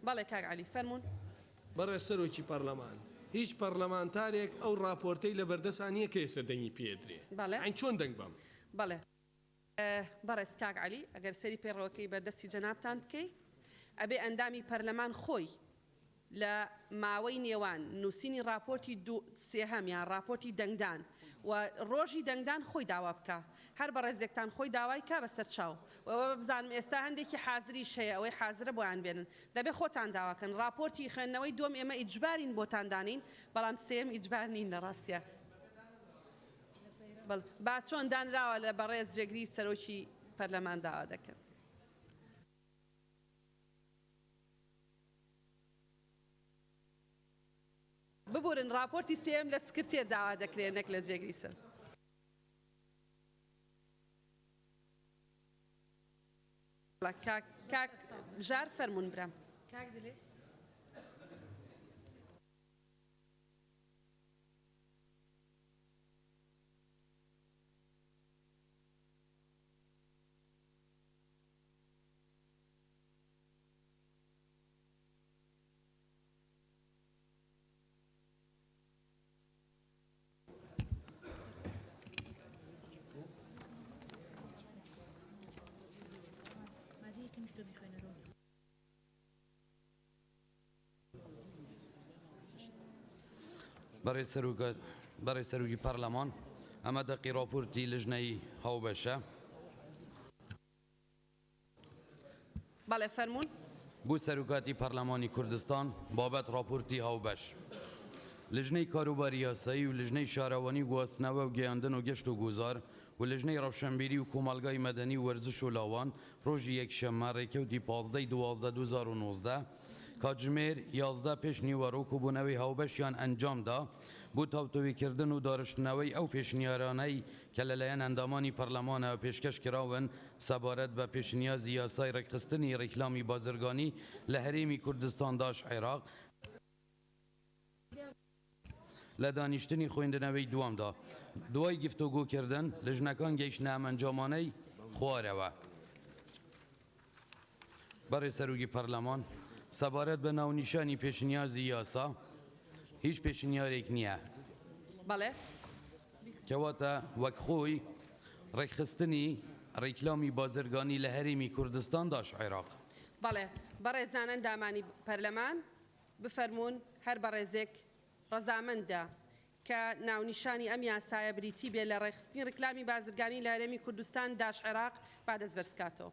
بەڵێ کاک عەلی فەرموون. بەڕێز سەرۆکی پەڕلەمان، هیچ پەڕلەمانتارێک ئەو ڕاپۆرتەی لەبەردەسا نییە کە ئێستا دەنگی پێ ئەدرێ. بەڵێ. یانی چۆن دەنگ بەم؟ بەڵێ. بەڕێز کاک عەلی، ئەگەر سەیری پەیڕەوەکەی بەردەستی جەنابتان بکەی، ئەبێ ئەندامی پەرلەمان خۆی لە ماوەی نێوان نووسینی ڕاپۆرتی دوو سێهەم یان ڕاپۆرتی دەنگدان و ڕۆژی دەنگدان خۆی داوا بکا. هەر بەڕێزێکتان خۆی داوای کا بەسەر چاو. و ئەوە بزانم ئێستا هەندێکی حازریش هەیە ئەوەی حازرە بۆیان بێنن. دەبێ خۆتان داوا کەن. ڕاپۆرتی خوێندنەوەی دووەم ئێمە ئیجبارین بۆتان دانێین، بەڵام سێیەم ئیجبار نین لە ڕاستیا. بەڵێ با چۆن دانراوە لە بەڕێز جێگری سەرۆکی پەرلەمان داوا دەکەن. ببورن ڕاپۆرتی سێیەم لە سکرتێر داوا دەکرێ نەک لە جێگری سەر. کاک کاک ژار فەرموون برام. کاک دلێر. بەڕێز سەرۆک بەڕێز سەرۆکی پەرلەمان، ئەمە دەقی ڕاپۆرتی لجنەی هاوبەشە. بەڵێ فەرموون. بۆ سەرۆکاتی پەرلەمانی کوردستان بابەت ڕاپۆرتی هاوبەش لجنەی کاروباری یاسایی و لجنەی شارەوانی و گواستنەوە و گەیاندن و گەشت و گوزار و لجنەی ڕەوشەنبیری و کۆمەڵگای مەدەنی و وەرزش و لاوان ڕۆژی یەکشەممە ڕێکەوتی 15 ی 12 2019 کاتژمێر 11 پێش نیوەڕۆ کۆبوونەوەی هاوبەشیان ئەنجامدا بۆ تاوتوێکردن و دارشتنەوەی ئەو پێشنیارانەی کە لەلایەن ئەندامانی پەرلەمانەوە پێشکەش کراون سەبارەت بە پێشنیازی یاسای ڕێکخستنی ڕیکلامی بازرگانی لە هەرێمی کوردستان داش عێراق لە دانیشتنی خوێندنەوەی دووەمدا دوای گفتوگۆکردن لیژنەکان گەیشتنە ئەم ئەنجامانەی خوارەوە. بەڕێز سەرۆکی پەرلەمان، سەبارەت بە ناونیشانی پێشنیازی یاسا هیچ پێشنیارێک نییە. بەڵێ. کەواتە وەک خۆی ڕێکخستنی ڕیکلامی بازرگانی لە هەرێمی کوردستان داش عێراق. بەڵێ بەڕێزان ئەندامانی پەرلەمان بفەرموون هەر بەڕێزێک ڕەزامەندە کە ناونیشانی ئەم یاسایە بریتی بێ لە ڕێکخستنی ڕیکلامی بازرگانی لە هەرێمی کوردستان داش عێراق با دەست بەرزکاتەوە.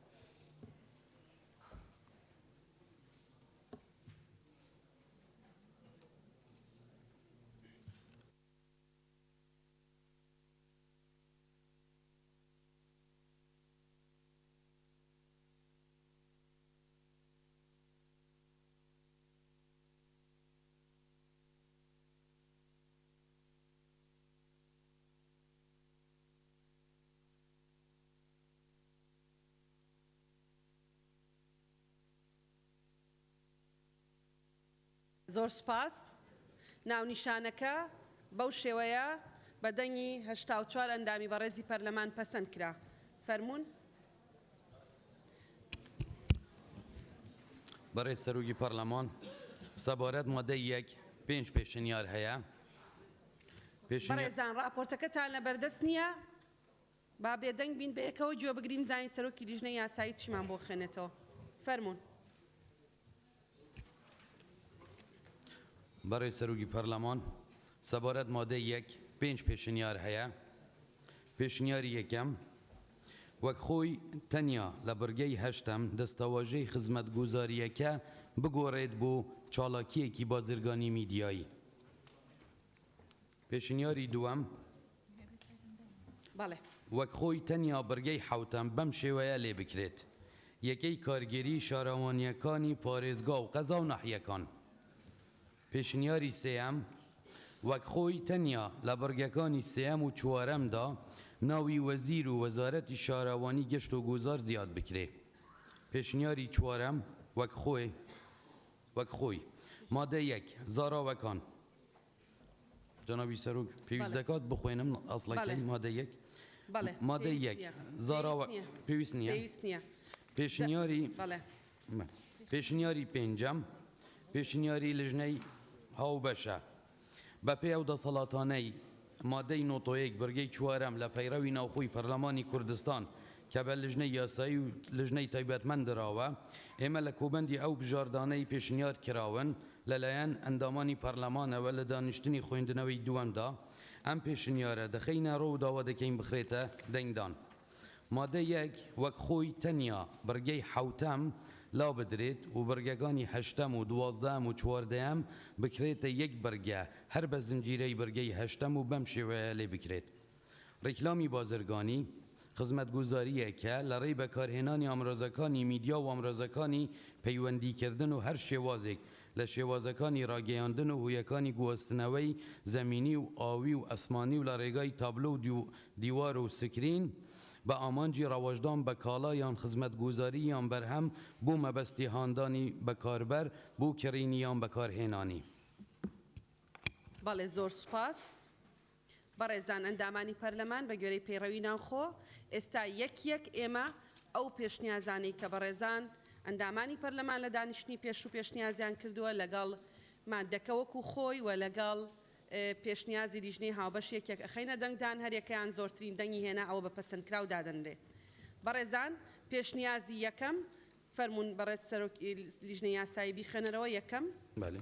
زۆر سوپاس. ناونیشانەکە بەو شێوەیە بە دەنگی 84 ئەندامی بەڕێزی پەرلەمان پەسەند کرا. فەرموون. بەڕێز سەرۆکی پەرلەمان، سەبارەت مادەی یەک پێنج پێشنیار هەیە. بەڕێزان ڕاپۆرتەکەتان لەبەردەست نییە؟ با بێدەنگ بین بەیەکەوە گوێ بگرین بزانین سەرۆکی لیژنەی یاسایی چیمان بۆ خوێنێتەوە. فەرموون. بەڕێز سەرۆکی پەرلەمان، سەبارەت مادەی یەک پێنج پێشنیار هەیە. پێشنیاری یەکەم، وەک خۆی تەنیا لە بڕگەی هەشتەم دەستەواژەی خزمەتگوزارییەکە بگۆڕێت بۆ چالاکییەکی بازرگانی میدیایی. پێشنیاری دووەم، وەک خۆی تەنیا بڕگەی حەوتەم بەم شێوەیە لێ بکرێت، یەکەی کارگێریی شارەوانییەکانی پارێزگا و قەزا و ناحیەکان. پێشنیاری سێیەم، وەک خۆی تەنیا لە بڕگەکانی سێیەم و چوارەمدا ناوی وەزیر و وەزارەتی شارەوانی گەشت و گوزار زیاد بکرێ. پێشنیاری چوارەم، وەک خۆی وەک خۆی مادە یەک، زاراوەکان. جەنابی سەرۆک پێویست دەکات بخوێنم ئەسڵەکەی مادە یەک؟ مادە یەک، زاراوە پێویست نییە؟ پێشنیاری پێشنیاری پێنجەم، پێشنیاری لیژنەی هاوبەشە بەپێی ئەو دەسەڵاتانەی مادەی 91 بڕگەی چوارەم لە پەیڕەوی ناوخۆی پەرلەمانی کوردستان کە بە لیژنەی یاسایی و لیژنەی تایبەتمەند دراوە، ئێمە لە کۆبەندی ئەو بژاردانەی پێشنیار کراون لەلایەن ئەندامانی پەرلەمانەوە لە دانیشتنی خوێندنەوەی دووەمدا ئەم پێشنیارە دەخەینە ڕوو و داوا دەکەین بخرێتە دەنگدان. مادە یەک وەک خۆی تەنیا بڕگەی حەوتەم لابدرێت و بڕگەکانی هەشتەم و دوازدەهەم و چواردەیەم بکرێتە یەک بڕگە هەر بە زنجیرەی بڕگەی هەشتەم و بەم شێوەیە لێ بکرێت. ڕیکلامی بازرگانی، خزمەتگوزارییەکە لە ڕێی بەکارهێنانی ئامرازەکانی میدیا و ئامرازەکانی پەیوەندیکردن و هەر شێوازێک لە شێوازەکانی ڕاگەیاندن و هۆیەکانی گواستنەوەی زەمینی و ئاوی و ئەسمانی و لە ڕێگای تابلۆ و دیوار و سکرین بە ئامانجی ڕەواجدان بە کاڵا یان خزمەتگوزاری یان بەرهەم بۆ مەبەستی هاندانی بەکاربەر بۆ کڕینی یان بەکارهێنانی. بەڵێ زۆر سوپاس. بەڕێزان ئەندامانی پەرلەمان بە گوێرەی پەیڕەوی ناوخۆ ئێستا یەک یەک ئێمە ئەو پێشنیازانەی کە بەڕێزان ئەندامانی پەرلەمان لە دانیشتنی پێشوو پێشنیازیان کردووە لەگەڵ ماددەکە وەکو خۆی و لەگەڵ پێشنیازی لیژنەی هاوبەش یەک یەک ئەخەینە دەنگدان هەریەکەیان زۆرترین دەنگی هێنا ئەوە بە پەسەندکراو دادەنرێ. بەڕێزان پێشنیازی یەکەم فەرموون بەڕێز سەرۆک لیژنەی یاسایی بیخوێنەرەوە یەکەم. بەلی.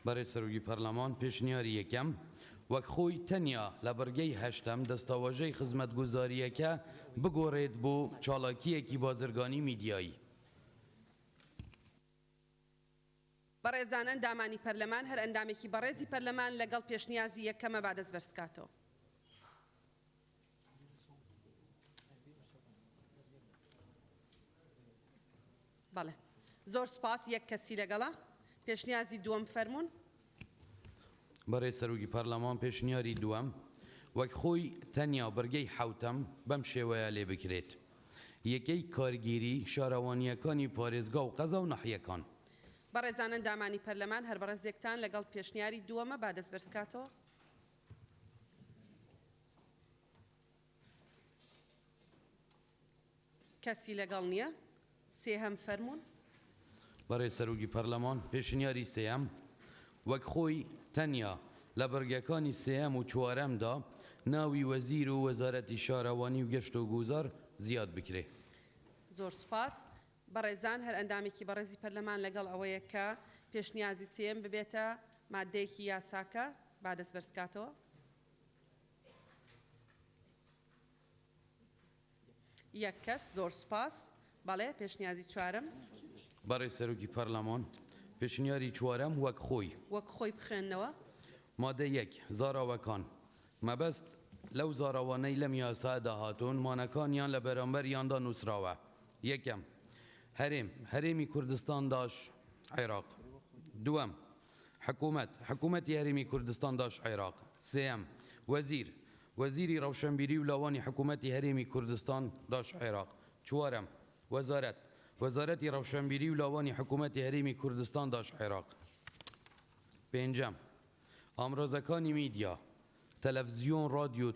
بەڕێز سەرۆکی پەرلەمان، پێشنیاری یەکەم، وەک خۆی تەنیا لە بڕگەی هەشتەم دەستەواژەی خزمەتگوزارییەکە بگۆڕێت بۆ چالاکییەکی بازرگانی میدیایی. بەڕێزان ئەندامانی پەرلەمان، هەر ئەندامێکی بەڕێزی پەرلەمان لەگەڵ پێشنیازی یەکەمە با دەست بەرزکاتەوە. بەڵێ زۆر سوپاس یەک کەسی لەگەڵە. پێشنیازی دووەم فەرموون. بەڕێز سەرۆکی پەرلەمان پێشنیاری دووەم وەک خۆی تەنیا بڕگەی حەوتەم بەم شێوەیە لێ بکرێت یەکەی کارگێری شارەوانییەکانی پارێزگا و قەزا و ناحیەکان. بەڕێزان ئەندامانی پەرلەمان هەر بەڕێزێکتان لەگەڵ پێشنیاری دووەمە با دەست بەرزکاتەوە. کەسی لەگەڵ نییە. سێهەم فەرموون. بەڕێز سەرۆکی پەرلەمان، پێشنیاری سێیەم، وەک خۆی تەنیا لە بڕگەکانی سێیەم و چوارەمدا ناوی وەزیر و وەزارەتی شارەوانی و گەشت و گوزار زیاد بکرێ. زۆر سوپاس. بەڕێزان هەر ئەندامێکی بەڕێزی پەرلەمان لەگەڵ ئەوەیە کە پێشنیازی سێیەم ببێتە ماددەیەکی یاساکە، با دەست بەرزکاتەوە. یەک کەس، زۆر سوپاس. بەڵێ، پێشنیازی چوارەم. بەڕێز سەرۆکی پەرلەمان، پێشنیاری چوارەم وەک خۆی. وەک خۆی بخوێننەوە. مادە یەک، زاراوەکان، مەبەست لەو زاراوانەی لەم یاسایەدا هاتوون، ماناکانیان لە بەرامبەریاندا نووسراوە. یەکەم، هەرێم، هەرێمی کوردستان داش عێراق. دووەم، حکوومەت، حکوومەتی هەرێمی کوردستان داش عێراق. سێیەم، وەزیر، وەزیری ڕەوشەنبیری و لاوانی حکوومەتی هەرێمی کوردستان داش عێراق. چوارەم، وەزارەت، وەزارەتی ڕەوشەنبیری و لاوانی حکوومەتی هەرێمی کوردستان داش عێراق. پێنجەم، ئامرازەکانی میدیا، تەلەفزیۆن، ڕادیۆ،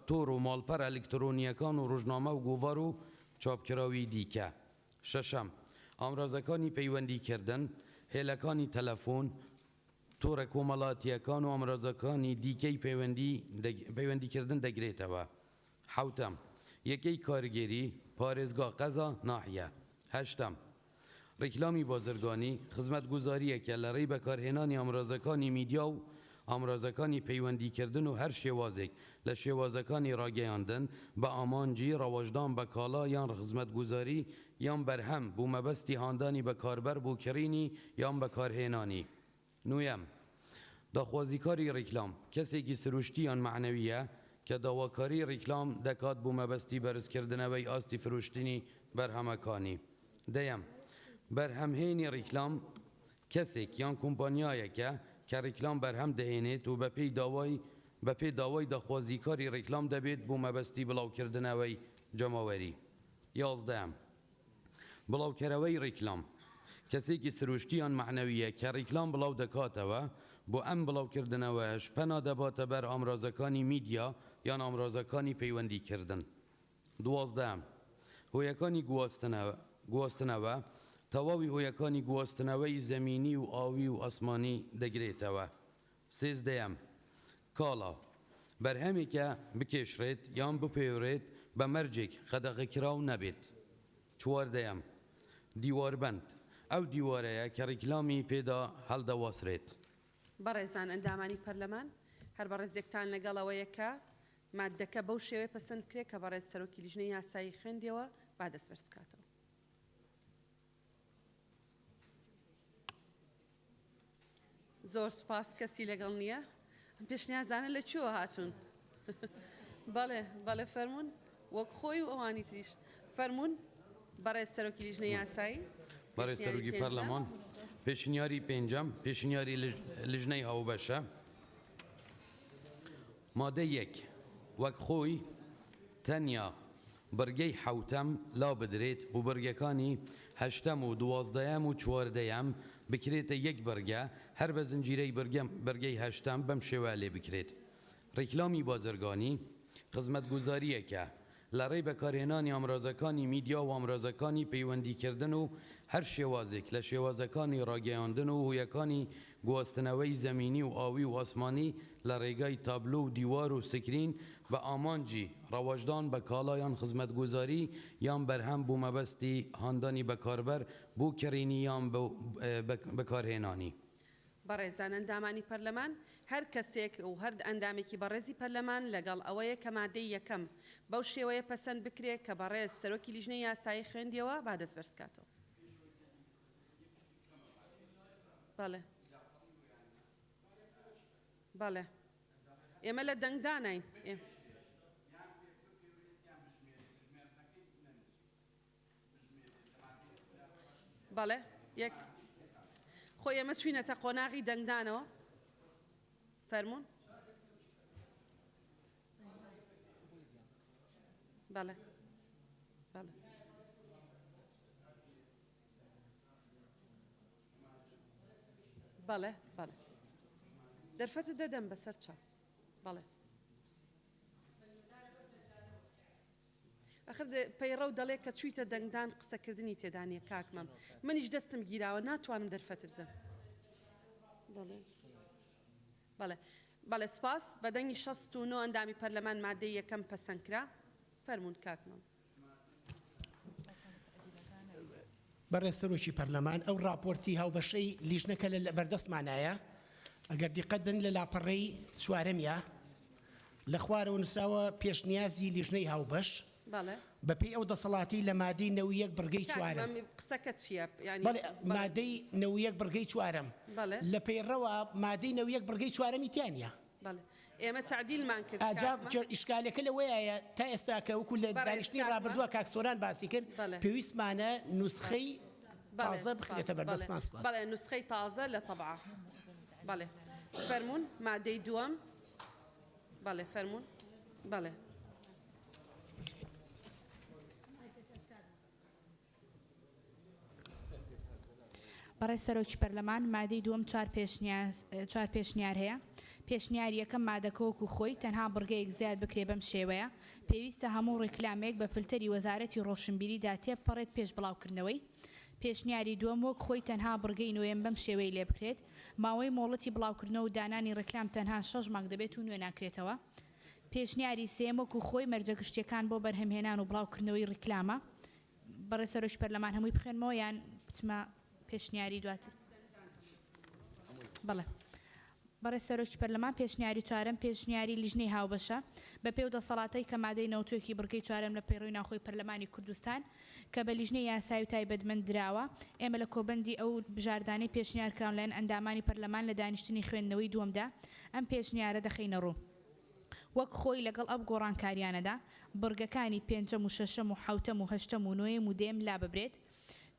تۆڕ و ماڵپەڕ ئەلکترۆنییەکان و ڕۆژنامە و گۆڤار و چاپکراوی دیکە. شەشەم، ئامرازەکانی پەیوەندیکردن، هێلەکانی تەلەفۆن، تۆڕە کۆمەڵاتییەکان و ئامرازەکانی دیکەی پەیوەندیکردن دەگرێتەوە. حەوتەم، یەکەی کارگێری، پارێزگا، قەزا، ناحیە. هەشتەم، ڕیکلامی بازرگانی، خزمەتگوزارییەکە لە ڕێی بەکارهێنانی ئامرازەکانی میدیا و ئامرازەکانی پەیوەندیکردن و هەر شێوازێک لە شێوازەکانی ڕاگەیاندن بە ئامانجی ڕەواجدان بە کاڵا یان خزمەتگوزاری یان بەرهەم بۆ مەبەستی هاندانی بەکاربەر بۆ کڕینی یان بەکارهێنانی. نۆیەم، داخوازیکاری ڕیکلام، کەسێکی سروشتی یان مەعنەوییە کە داواکاری ڕیکلام دەکات بۆ مەبەستی بەرزکردنەوەی ئاستی فرۆشتنی بەرهەمەکانی. دەیەم، بەرهەمهێنی ڕیکلام، کەسێک یان کۆمپانیایەکە کە ڕیکلام بەرهەم دەهێنێت و بەپێی داوای بەپێ داوای داخوازیکاری ڕیکلام دەبێت بۆ مەبەستی بڵاوکردنەوەی جەماوەری. یازدەیەم، بڵاوکەرەوەی ڕیکلام، کەسێکی سروشتی یان مەعنەوییە کە ڕیکلام بڵاو دەکاتەوە، بۆ ئەم بڵاوکردنەوەیەش پەنا دەباتە بەر ئامرازەکانی میدیا یان ئامرازەکانی پەیوەندیکردن. دوازدەیەم، هۆیەکانی گواستنەوە، تەواوی هۆیەکانی گواستنەوەی زەمینی و ئاوی و ئاسمانی دەگرێتەوە. سێزدەیەم، کاڵا، بەرهەمێکە بکێشرێت یان بپێورێت بە مەرجێک قەدەغەکراو نەبێت. چواردەیەم، دیواربەند، ئەو دیوارەیە کە ڕیکلامی پێدا هەڵدەواسرێت. بەڕێزان ئەندامانی پەرلەمان، هەر بەڕێزێکتان لەگەڵ ئەوەیە کە ماددەکە بەو شێوەیە پەسەند بکرێت کە بەڕێز سەرۆکی لیژنەی یاسایی خوێندیەوە، با دەست بەرز بکاتەوە. زۆر سوپاس کەسی لەگەڵ نییە ئەم پێشنیازانە لە کوێوە هاتوون بەڵێ بەڵێ فەرمونون وەک خۆی و ئەوانی تریش فەرمونون بەڕێز سەرۆکی لیژنەی یاسایی بەڕێز سەرۆکی پەرلەمان پێشنیاری پێنجەم پێشنیاری لیژنەی هاوبەشە مادەی یەک، وەک خۆی تەنیا بڕگەی حەوتەم لابدرێت و بڕگەکانی هەشتەم و دوازدەیەم و چواردەیەم بکرێتە یەک بڕگە، هەر بە زنجیرەی بڕگە بڕگەی هەشتەم بەم شێوەیە لێ بکرێت، ڕیکلامی بازرگانی خزمەتگوزارییەکە لە ڕێی بەکارهێنانی ئامرازەکانی میدیا و ئامرازەکانی پەیوەندیکردن و هەر شێوازێک لە شێوازەکانی ڕاگەیاندن و هۆیەکانی گواستنەوەی زەمینی و ئاوی و ئاسمانی لە ڕێگای تابلۆ و دیوار و سکرین بە ئامانجی ڕەواجدان بە کاڵا یان خزمەتگوزاری یان بەرهەم بۆ مەبەستی هاندانی بەکاربەر بۆ کڕینی یان بەکارهێنانی. بەڕێزان ئەندامانی پەرلەمان، هەر کەسێک و هەر ئەندامێکی بەڕێزی پەرلەمان لەگەڵ ئەوەیە کە مادەی یەکەم بەو شێوەیە پەسەند بکرێ کە بەڕێز سەرۆکی لیژنەی یاسایی خوێندیەوە با دەست بەرز کاتەوە. بەڵێ. بەڵێ. ئێمە لە دەنگدانین. بەڵێ یەک خۆ ئێمە چوینەتە قۆناغی دەنگدانەوە فەرموون بەڵێ بەڵێ بەڵێ بەڵێ دەرفەتت دەدەم بەسەر چاو بەڵێ ئەخر پەیڕەو دەڵێ کە چویتە دەنگدان قسەکردنی تێدا نیە کاک مەم منیش دەستم گیراوە ناتوانم دەرفەتت بدەم بەڵێ بەڵێ بەڵێ سپاس بە دەنگی 69 ئەندامی پەرلەمان مادەی یەکەم پەسەند کرا فەرموون کاک مەم. بەڕێز سەرۆکی پەرلەمان، ئەو ڕاپۆرتی هاوبەشەی لیژنەکە لە بەردەستمانایە، ئەگەر دیقەت بن لە لاپەڕەی چوارەمیا لە خوارەوە نووسراوە پێشنیازی لیژنەی هاوبەش بەپێی ئەو دەسەڵاتەی لە مادەی 91 بڕگەی چوارەم. قسەکەت چییە؟ بەڵێ مادەی 91 بڕگەی چوارەم لە پەیڕەوە مادەی 91 بڕگەی چوارەمی تیا نییە. بەڵێ ئێمە تەعدیلمان کرد ئا جا کاک مە. ئیشکالەکە لەوەیایە تا ئێستا کە وەکو لە بەڕێز دانیشتنی کاک مە. ڕابردووە کاک سۆران باسی کرد بەڵێ. پێویستمانە نوسخەی بەڵێ تازە سپاس بخرێتە بەڵێ بەردەستمان سپاس. بەڵێ نوسخەی تازە لە تەبعە بەڵێ فەرموون مادەی دووەم بەڵێ فەرموون بەڵێ. بەڕێز سەرۆکی پەرلەمان، مادەی دووەم چوار پێشنیاز چوار پێشنیار هەیە. پێشنیاری یەکەم مادەکە وەکو خۆی، تەنها بڕگەیەک زیاد بکرێ بەم شێوەیە، پێویستە هەموو ڕیکلامێک بە فلتەری وەزارەتی ڕۆشنبیریدا تێبپەڕێت پێش بڵاوکردنەوەی. پێشنیاری دووەم وەک خۆی تەنها بڕگەی نۆیەم بەم شێوەی لێ بکرێت، ماوەی مۆڵەتی بڵاوکردنەوە و دانانی ڕیکلام تەنها شەش مانگ دەبێت و نوێ ناکرێتەوە. پێشنیاری سێیەم وەکو خۆی مەرجە گشتیەکان بۆ بەرهەمهێنان و بڵاوکردنەوەی ڕیکلامە. بەڕێز سەرۆکی پەرلەمان هەمووی بخوێنمەوە یان بچمە پێشنیاری دواتر؟ بەڵێ. بەڕێز سەرۆکی پەرلەمان پێشنیاری چوارەم پێشنیاری لیژنەی هاوبەشە بە پێ و دەسەڵاتەی کە مادەی نەوتوێکی بڕگەی چوارەم لە پەیڕەوی ناوخۆی پەرلەمانی کوردستان کە بە لیژنەی یاسایی و تایبەتمەند دراوە ئێمە لە کۆبەندی ئەو بژاردانەی پێشنیار کراون لایەن ئەندامانی پەرلەمان لە دانیشتنی خوێندنەوەی دووەمدا ئەم پێشنیارە دەخەینە ڕوو. وەک خۆی لەگەڵ ئەو گۆڕانکاریانەدا بڕگەکانی پێنجەم و شەشەم و حەوتەم و هەشتەم و نۆیەم و دەیەم لاببرێت.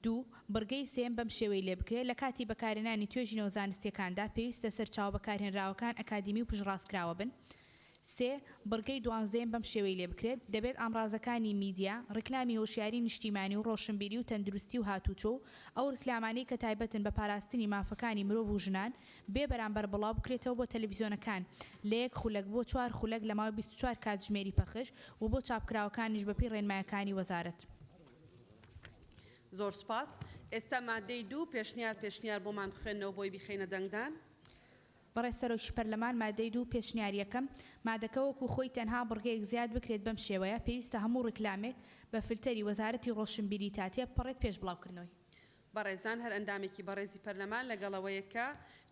دوو، بڕگەی سێیەم بەم شێوەی لێ بکرێت، لە کاتی بەکارهێنانی توێژینەوە زانستییەکاندا پێویستە سەرچاوە بەکارهێنراوەکان ئەکادیمی و پشتڕاستکراوە بن. سێ، بڕگەی دوانزدەیەم بەم شێوەی لێ بکرێت، دەبێت ئامڕازەکانی میدیا، ڕیکلامی هۆشیاری نیشتیمانی و ڕۆشنبیری و تەندروستی و هاتوچۆ و ئەو ڕیکلامانەی کە تایبەتن بە پاراستنی مافەکانی مرۆڤ و ژنان بێ بەرامبەر بڵاو بکرێتەوە بۆ تەلەفیزیۆنەکان لە یەک خولەک بۆ چوار خولەک لە ماوەی 24 کاتژمێری پەخش و بۆ چاپکراوەکانیش بەپێی ڕێنمایەکانی وەزارەت. زۆر سوپاس. ئێستا مادەی دوو، پێشنیار پێشنیار بۆمان بخوێننەوە بۆی بیخەینە دەنگدان. بەڕێز سەرۆکی پەرلەمان مادەی دوو پێشنیار یەکەم، مادەکە وەکو خۆی تەنها بڕگەیەک زیاد بکرێت بەم شێوەیە، پێویستە هەموو ڕیکلامێک بە فلتەری وەزارەتی ڕۆشنبیری تا تێبپەڕێت پێش بڵاوکردنەوەی. بەڕێزان هەر ئەندامێکی بەڕێزی پەرلەمان لەگەڵ ئەوەیە کە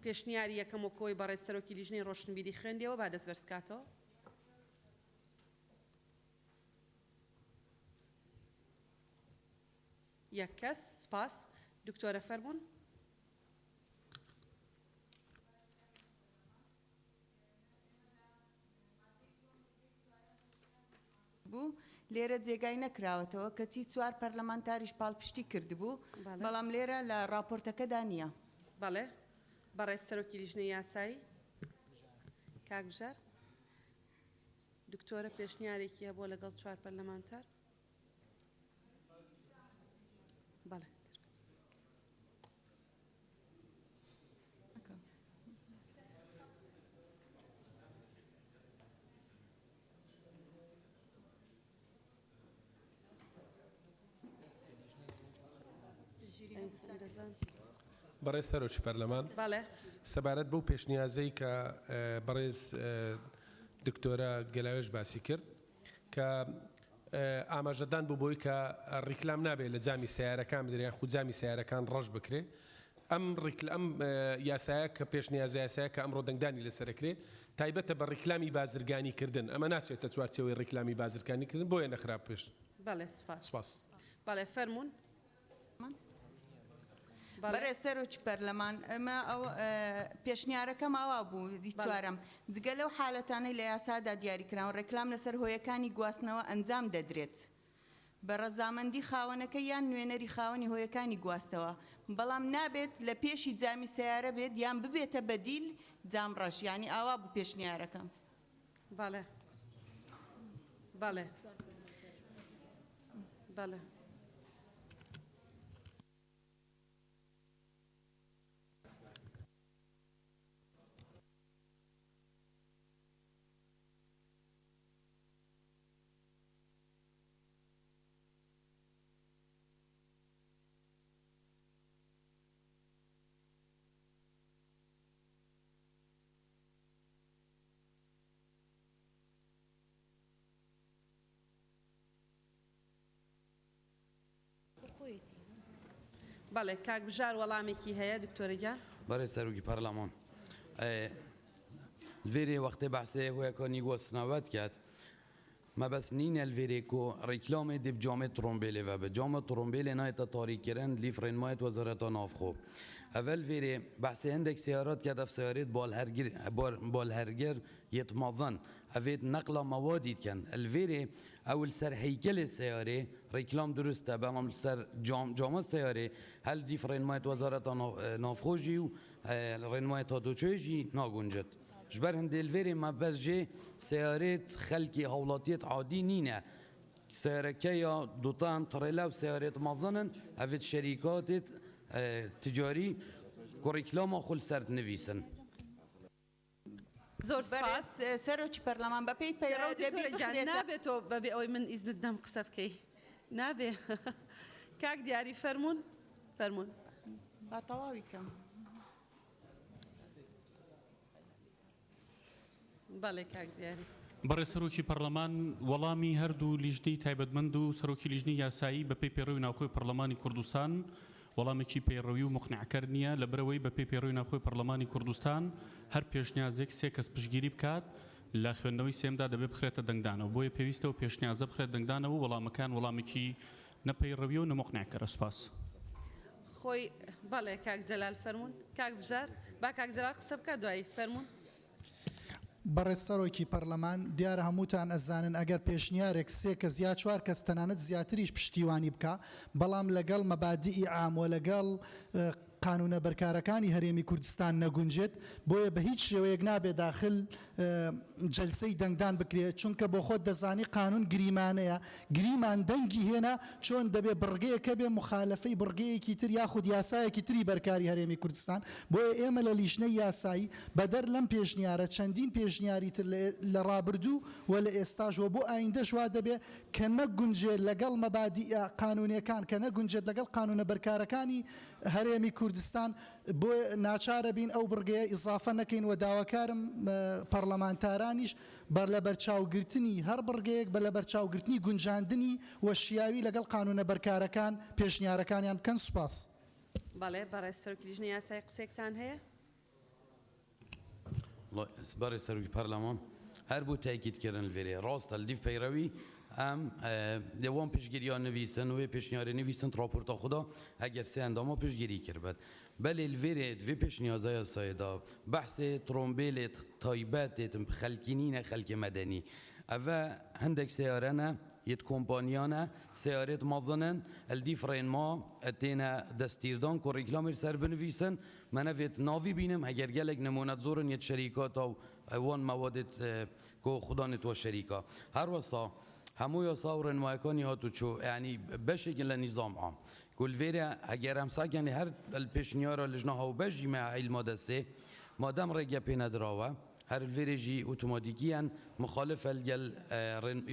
پێشنیاری یەکەم وەکو ئەوەی بەڕێز سەرۆکی لیژنەی ڕۆشنبیری خوێندیەوە با دەست بەرزکاتەوە. یەک کەس، سوپاس. دکتۆرە فەرموون. بوو لێرە جێگای نەکراوەتەوە کەچی چوار پەرلەمانتاریش پاڵپشتی کردبوو بەڵام لێرە لە ڕاپۆرتەکەدا نییە. بەڵێ بەڕێز سەرۆکی لیژنەی یاسایی کاک بژار. دکتۆرە پێشنیارێکی هەبووە لەگەڵ چوار پەرلەمانتار. بەڵێ. بەڕێز سەرۆکی پەرلەمان، سەبارەت بەو پێشنیازەی کە بەڕێز دکتۆرە گەلاوێژ باسی کرد کە ئاماژەدان بوو بۆی کە ڕیکلام نابێت لە جامی سەیارەکان بدرێت یاخود جامی سەیارەکان ڕەش بکرێت. ئەم ڕیکل ئەم یاسایە کە پێشنیازە یاسایە کە ئەمڕۆ دەنگدانی لەسەر ئەکرێ تایبەتە بە ڕیکلامی بازرگانی کردن ئەمە ناچێتە چوارچێوەی ڕیکلامی بازرگانی کردن بۆیە نەخرا پێش بەڵێ سوپاس. سوپاس. بەڵێ فەرموون. بەڵێ. بەڕێز سەرۆکی پەرلەمان ئەمە ئەو پێشنیارەکەم ئاوا بوو دی چوارەم جگە لەو حالەتانەی لە یاسادا دیاریکراون ڕێکلام لەسەر هۆیەکانی گواستنەوە ئەنجام دەدرێت بە ڕەزامەندی خاوەنەکە یان نوێنەری خاوەنی هۆیەکانی گواستەوە، بەڵام نابێت لە پێشی جامی سەیارە بێت یان ببێتە بەدیل جام ڕەش، یانی ئاوا بوو پێشنیارەکەم. بەڵێ بەڵێ بەڵێ. بەڵێ کاک بژار وەڵامێکی هەیە دکتۆرە گیان. بەڕێز سەرۆکی پەرلەمان لڤێرێ وەختێ بەحسێ هۆیەکانی گواستنەوە دکات مەبەست نینە لڤێرێ کو ڕیکلامێ دێ بجامێ تڕۆمبێلێ ڤە بجامە تڕۆمبێلێ نایەتە تاریک کرن لیف ڕێنمایەت وەزارەتا ناڤخۆ ئەڤە لڤێرێ بەحسێ هندێک سیارات کەت ئەڤ سیارێت بالهەرگر یێت مەزن ئەڤێت نەقلا مەوادی دکەن لڤێرێ ئەو لسەر هەیکەلێ سیارێ ڕیکلام دروستە بەڵام لسەر جامە سیارێ هەل دیف ڕێنمایەت وەزارەتا ناڤخۆ ژی و ڕێنمایەت هاتوچۆێ ژی ناگونجت. ژبەر هندێ لڤێرێ مەبەست ژێ سەیارێت خەلکی هاوڵاتیێت عادی نینە سەیارەکەیا دوتان تڕێلا و سەیارێت مەزنن ئەڤێت شەریکاتێت تجاری کو ڕیکلاما خو لسەرت نڤیسن. زۆر سوپاس. بەڕێز سەرۆکی پەرلەمان بەپێی پەیڕەو دەبێ دەبێ دکتۆرە گیان بخرێتە. نابێ تۆ بەبێ ئەوەی من ئیزنت دەم قسە بکەی نابێ کاک دیاری فەرموون فەرموون. با تەواوی کەم. بەڵێ کاک دیاری. بەڕێز سەرۆکی پەڕلەمان وەڵامی هەردوو لیژنەی تایبەتمەند و سەرۆکی لیژنەی یاسایی بەپێی پەیڕەوی ناوخۆی پەڕلەمانی کوردستان وەڵامێکی پەیڕەوی و موقنیعکەر نییە لەبەرئەوەی بەپێی پەیڕەوی ناوخۆی پەڕلەمانی کوردستان هەر پێشنیازێک سێ کەس پشتگیری بکات لە خوێندنەوەی سێیەمدا دەبێت بخرێتە دەنگدانەوە بۆیە پێویستە ئەو پێشنیازە بخرێت دەنگدانەوە و وەڵامەکان وەڵامێکی نە پەیڕەویە و نە موقنیعکەرە سوپاس. خۆی بەڵێ کاک جەلال فەرموون. کاک بژار با کاک جەلال قسە بکات دوایی فەرموون. بەڕێز سەرۆکی پەرلەمان، دیارە هەمووتان ئەزانن ئەگەر پێشنیارێک سێ کەس یا چوار کەس تەنانەت زیاتریش پشتیوانی بکا بەڵام لەگەڵ مەبادیئی عام و لەگەڵ قانونە بەرکارەکانی هەرێمی کوردستان نەگونجێت بۆیە بە هیچ شێوەیەک نابێ داخل جەلسەی دەنگدان بکرێ چونکە بۆخۆت دەزانی قانون گریمانەیە گریمان دەنگی هێنا چۆن دەبێ بڕگەیەک هەبێ موخالەفەی بڕگەیەکی تر یاخود یاسایەکی تری بەرکاری هەرێمی کوردستان بۆیە ئێمە لە لیژنەی یاسایی بەدەر لەم پێشنیارە چەندین پێشنیاری تر لە ڕابردوو و لە ئێستاش و بۆ ئایندەش وا دەبێ کە نەگونجێت لەگەڵ مەبادیئە قانونیەکان کە نەگونجێت لەگەڵ قانونە بەرکارەکانی هەرێمی کوردستان بۆیە ناچارەبین ئەو بڕگەیە ئیزافە نەکەین و داواکارم پەڕلەمانتارانیش بە لەبەرچاوگرتنی هەر بڕگەیەک بە لەبەرچاوگرتنی گونجاندنی و شیاوی لەگەڵ قانونە بەرکارەکان پێشنیارەکانیان بکەن سوپاس. بەڵێ بەڕێز سەرۆکی لیژنەی یاسایی قسەیەکتان هەیە؟ بەڕێز سەرۆکی پەرلەمان هەر بۆ تاکید کردن لڤێرێ ڕاستە لدیف پەیڕەوی ئەم دێ وان پشتگیریا نویسن وێ پێشنیارێ نویسن ڕاپۆرتا خودا ئەگەر سێ ئەنداما پشتگیری کردبێت بەلێ لڤێرێ دڤێ پێشنیازە یاسایێدا بەحسێ ترۆمبێلێت تایبەتێت خەلکی نینە خەلکی مەدەنی ئەڤە هەندێک سەیارەنە یت کۆمپانیانە سەیارێت مەزنن الدیف ڕێنما تێنە دەستیردان کو ڕیکلامێ سەر بنویسن مەنەڤێت ناڤی بینم ئەگەر گەلێک نموونەت زۆرن یەت شەریکاتا و وان مەوادێت کۆ خودانێت وە شەریکا هەروەسا هەموو یاسا و ڕێنمایەکانی هاتوچۆ یانی بەشێکن لە نیزام عام کو لڤێرە ئەگەر ئەم ساکیانی هەر پێشنیارا لژنا هاوبەش ژی مە ئەیل مادە سێ مادەم ڕێگە پێ نەدراوە هەر لڤێرێ ژی ئوتوماتیکیەن مخالفە لگەل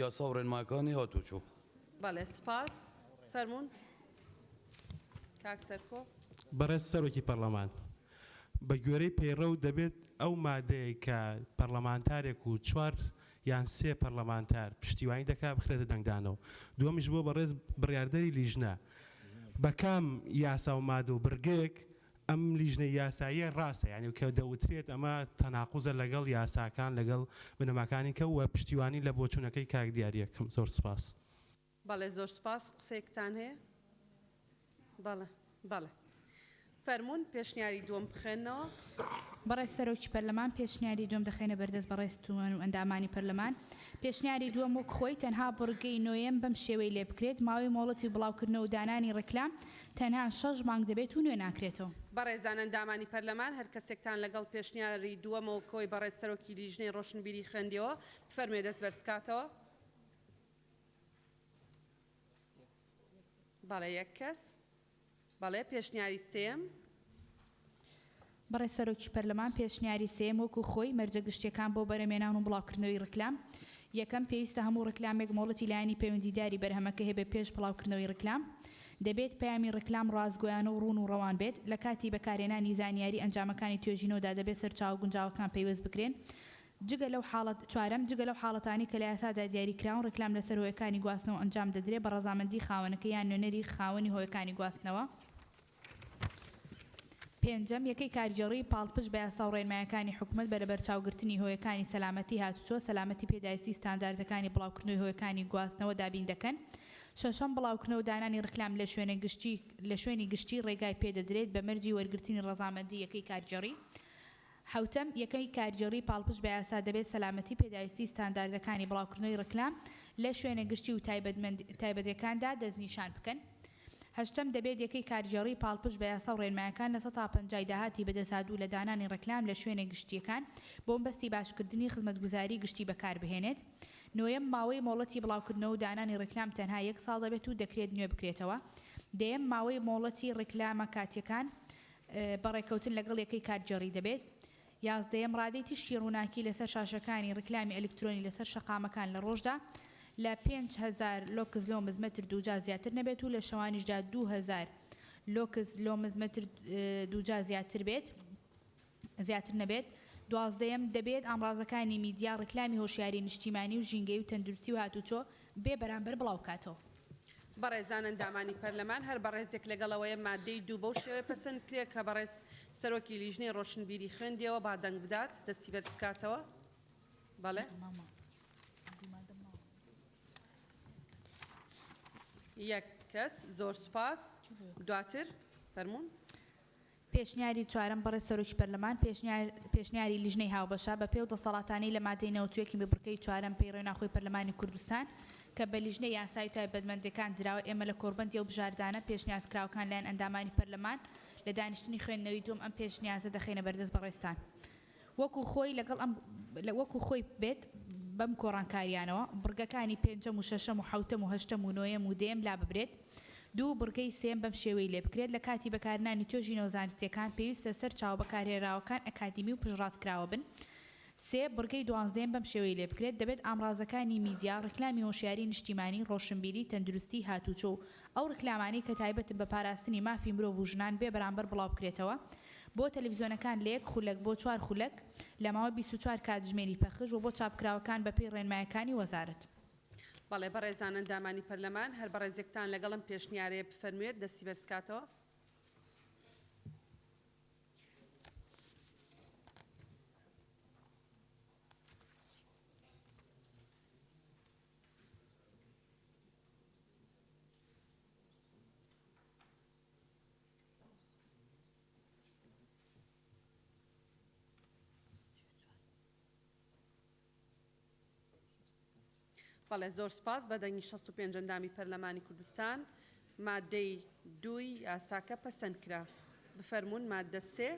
یاسا و ڕێنمایەکانی هاتوچۆ. بەڵێ سوپاس. فەرموون کاک سەرکۆ. بەڕێز سەرۆکی پەڕلەمان، بە گوێرەی پەیڕەو دەبێت ئەو مادەیەی کە پەڕلەمانتارێک و چوار یان سێ پەڕلەمانتار پشتیوانی دەکات بخرێتە دەنگدانەوە. دووەمیش بۆ بەڕێز بڕیاردەری لیژنە، بە کام یاسا و مادە و بڕگەیەک ئەم لیژنەی یاساییە ڕاستە یانی کە دەوترێت ئەمە تەناقوزە لەگەڵ یاساکان لەگەڵ بنەماکانی کە وە پشتیوانی لە بۆچوونەکەی کاک دیاریەکەم زۆر سپاس. بەڵێ زۆر سوپاس قسەیەکتان هەیە؟ بەڵێ بەڵێ فەرموون پێشنیاری دووەم بخوێننەوە. بەڕێز سەرۆکی پەرلەمان پێشنیاری دووەم دەخەینە بەردەست بەڕێزتان و ئەندامانی پەرلەمان. پێشنیاری دووەم وەک خۆی تەنها بڕگەی نۆیەم بەم شێوەی لێ بکرێت، ماوەی مۆڵەتی بڵاوکردنەوە و دانانی ڕیکلام تەنها شەش مانگ دەبێت و نوێ ناکرێتەوە. بەڕێزان ئەندامانی پەرلەمان هەر کەسێکتان لەگەڵ پێشنیاری دووەمەوە کۆی بەڕێز سەرۆکی لیژنەی ڕۆشنبیری خوێندیەوە بفەرموێ دەست بەرزکاتەوە. بەڵێ یەک کەس. بەڵێ پێشنیاری سێیەم. بەڕێز سەرۆکی پەرلەمان پێشنیاری سێیەم وەکو خۆی، مەرجە گشتیەکان بۆ بەرهەمێنان و بڵاوکردنەوەی ڕیکلام. یەکەم، پێویستە هەموو ڕیکلامێک مۆڵەتی لایەنی پەیوەندیداری بەرهەمەکە هەبێت پێش بڵاوکردنەوەی ڕیکلام. دەبێت پەیامی ڕیکلام ڕاستگۆیانە و ڕوون و ڕەوان بێت. لە کاتی بەکارهێنانی زانیاری ئەنجامەکانی توێژینەوەدا دەبێت سەرچاوە گونجاوەکان پەیوەست بکرێن. جگە لەو حاڵەت چوارەم، جگە لەو حاڵەتانەی کە لە یاسادا دیاری کراون، ڕیکلام لەسەر هۆیەکانی گواستنەوە ئەنجام دەدرێت بە ڕەزامەندی خاوەنەکە یان نوێنەری خاوەنی هۆیەکانی گواستنەوە. پێنجەم، یەکەی کارگێڕی پاڵپشت بە یاسا و ڕێنمایەکانی حکومەت بە لەبەرچاوگرتنی هۆیەکانی سەلامەتی هاتوچۆ، سەلامەتی پێداویستی ستانداردەکانی بڵاوکردنەوەی هۆیەکانی گواستنەوە دابین دەکەن. شەشەم، بڵاوکردنەوە و دانانی ڕیکلام لە شوێنە گشتی لە شوێنی گشتی ڕێگای پێدەدرێت بە مەرجی وەرگرتنی ڕەزامەندی یەکەی کارگێڕی. حەوتەم، یەکەی کارگێڕی پاڵپشت بە یاسا دەبێت سەلامەتی پێداویستی ستانداردەکانی بڵاوکردنەوەی ڕیکلام لە شوێنە گشتی و تایبەتەکاندا دەستنیشان بکەن. هەشتەم، دەبێت یەکەی کارگێڕی پاڵپشت بە یاسا و ڕێنمایەکان لە سەتا پەنجای داهاتی بەدەستهاتوو لە دانانی ڕیکلام لە شوێنە گشتییەکان بۆ مەبەستی باشکردنی خزمەتگوزاری گشتی بەکاربهێنێت. نۆیەم، ماوەی مۆڵەتی بڵاوکردنەوە و دانانی ڕیکلام تەنها یەک ساڵ دەبێت و دەکرێت نوێ بکرێتەوە. دەیەم، ماوەی مۆڵەتی ڕیکلامە کاتییەکان بە ڕێککەوتن لەگەڵ یەکەی کارگێڕی دەبێت. یازدەیەم، ڕادەی تیشکی ڕووناکی لەسەر شاشەکانی ڕیکلامی ئەلکترۆنی لەسەر شەقامەکان لە ڕۆژدا لە 5000 لۆکس لۆمز مەتر دووجا زیاتر نەبێت و لە شەوانیشدا 2000 لۆکس لۆمز مەتر دووجا زیاتر بێت زیاتر نەبێت. دوازدەیەم، دەبێت ئامڕازەکانی میدیا ڕیکلامی هۆشیاری نیشتیمانی و ژینگەیی و تەندروستی و هاتوچۆ بێ بەرامبەر بڵاوکاتەوە. بەڕێزان ئەندامانی پەرلەمان هەر بەڕێزێک لەگەڵ ئەوەیە ماددەی دوو بەو شێوەیە پەسەند بکرێت کە بەڕێز سەرۆکی لیژنەی ڕۆشنبیری خوێندیەوە با دەنگ بدات دەستی بەرز بکاتەوە. بەڵێ. یەک کەس زۆر سوپاس دواتر فەرموون. پێشنیاری چوارەم، بەڕێز سەرۆکی پەرلەمان، پێشنیار پێشنیاری لیژنەی هاوبەشە، بە پێی ئەو دەسەڵاتانەی لە مادەی 91 ی بڕگەی چوارەم پەیڕەوی ناوخۆی پەرلەمانی کوردستان کە بە لیژنەی یاسایی و تایبەتمەندەکان دراوە، ئێمە لە کۆڕبەندی ئەو بژاردانە پێشنیازکراوەکان لایەن ئەندامانی پەرلەمان لە دانیشتنی خوێندنەوەی دووەم ئەم پێشنیازە دەخەینە بەردەست بەڕێزتان. وەکو خۆی لەگەڵ ئەم وەکو خۆی بێت بەم گۆڕانکاریانەوە، بڕگەکانی پێنجەم و شەشەم و حەوتەم و هەشتەم و نۆیەم و دەیەم لاببرێت. دوو، بڕگەی سێیەم بەم شێوەی لێ بکرێت، لە کاتی بەکارهێنانی توێژینەوە زانستییەکان پێویستە سەرچاوە بەکارهێنراوەکان ئەکادیمی و پشتڕاستکراوە بن. سێ، بڕگەی دوانزدەیەم بەم شێوەی لێ بکرێت، دەبێت ئامڕازەکانی میدیا، ڕیکلامی هۆشیاری نیشتیمانی، ڕۆشنبیری، تەندروستی، هاتوچۆ و ئەو ڕیکلامانەی کە تایبەتن بە پاراستنی مافی مرۆڤ و ژنان بێ بەرامبەر بڵاوبکرێتەوە بۆ تەلەفزیۆنەکان لە یەک خولەک بۆ چوار خولەک لە ماوەی 24 کاتژمێری پەخش و بۆ چاپکراوەکان بەپێی ڕێنمایەکانی وەزارەت. بەڵێ بەڕێزان ئەندامانی پەرلەمان هەر بەڕێزێکتان لەگەڵ ئەم پێشنیارەیە بفەرموێت دەستی بەرزکاتەوە. بەڵێ زۆر سوپاس بە دەنگی 65 ئەندامی پەرلەمانی کوردستان مادەی دووی یاساکە پەسەند کرا. بفەرموون مادە سێ.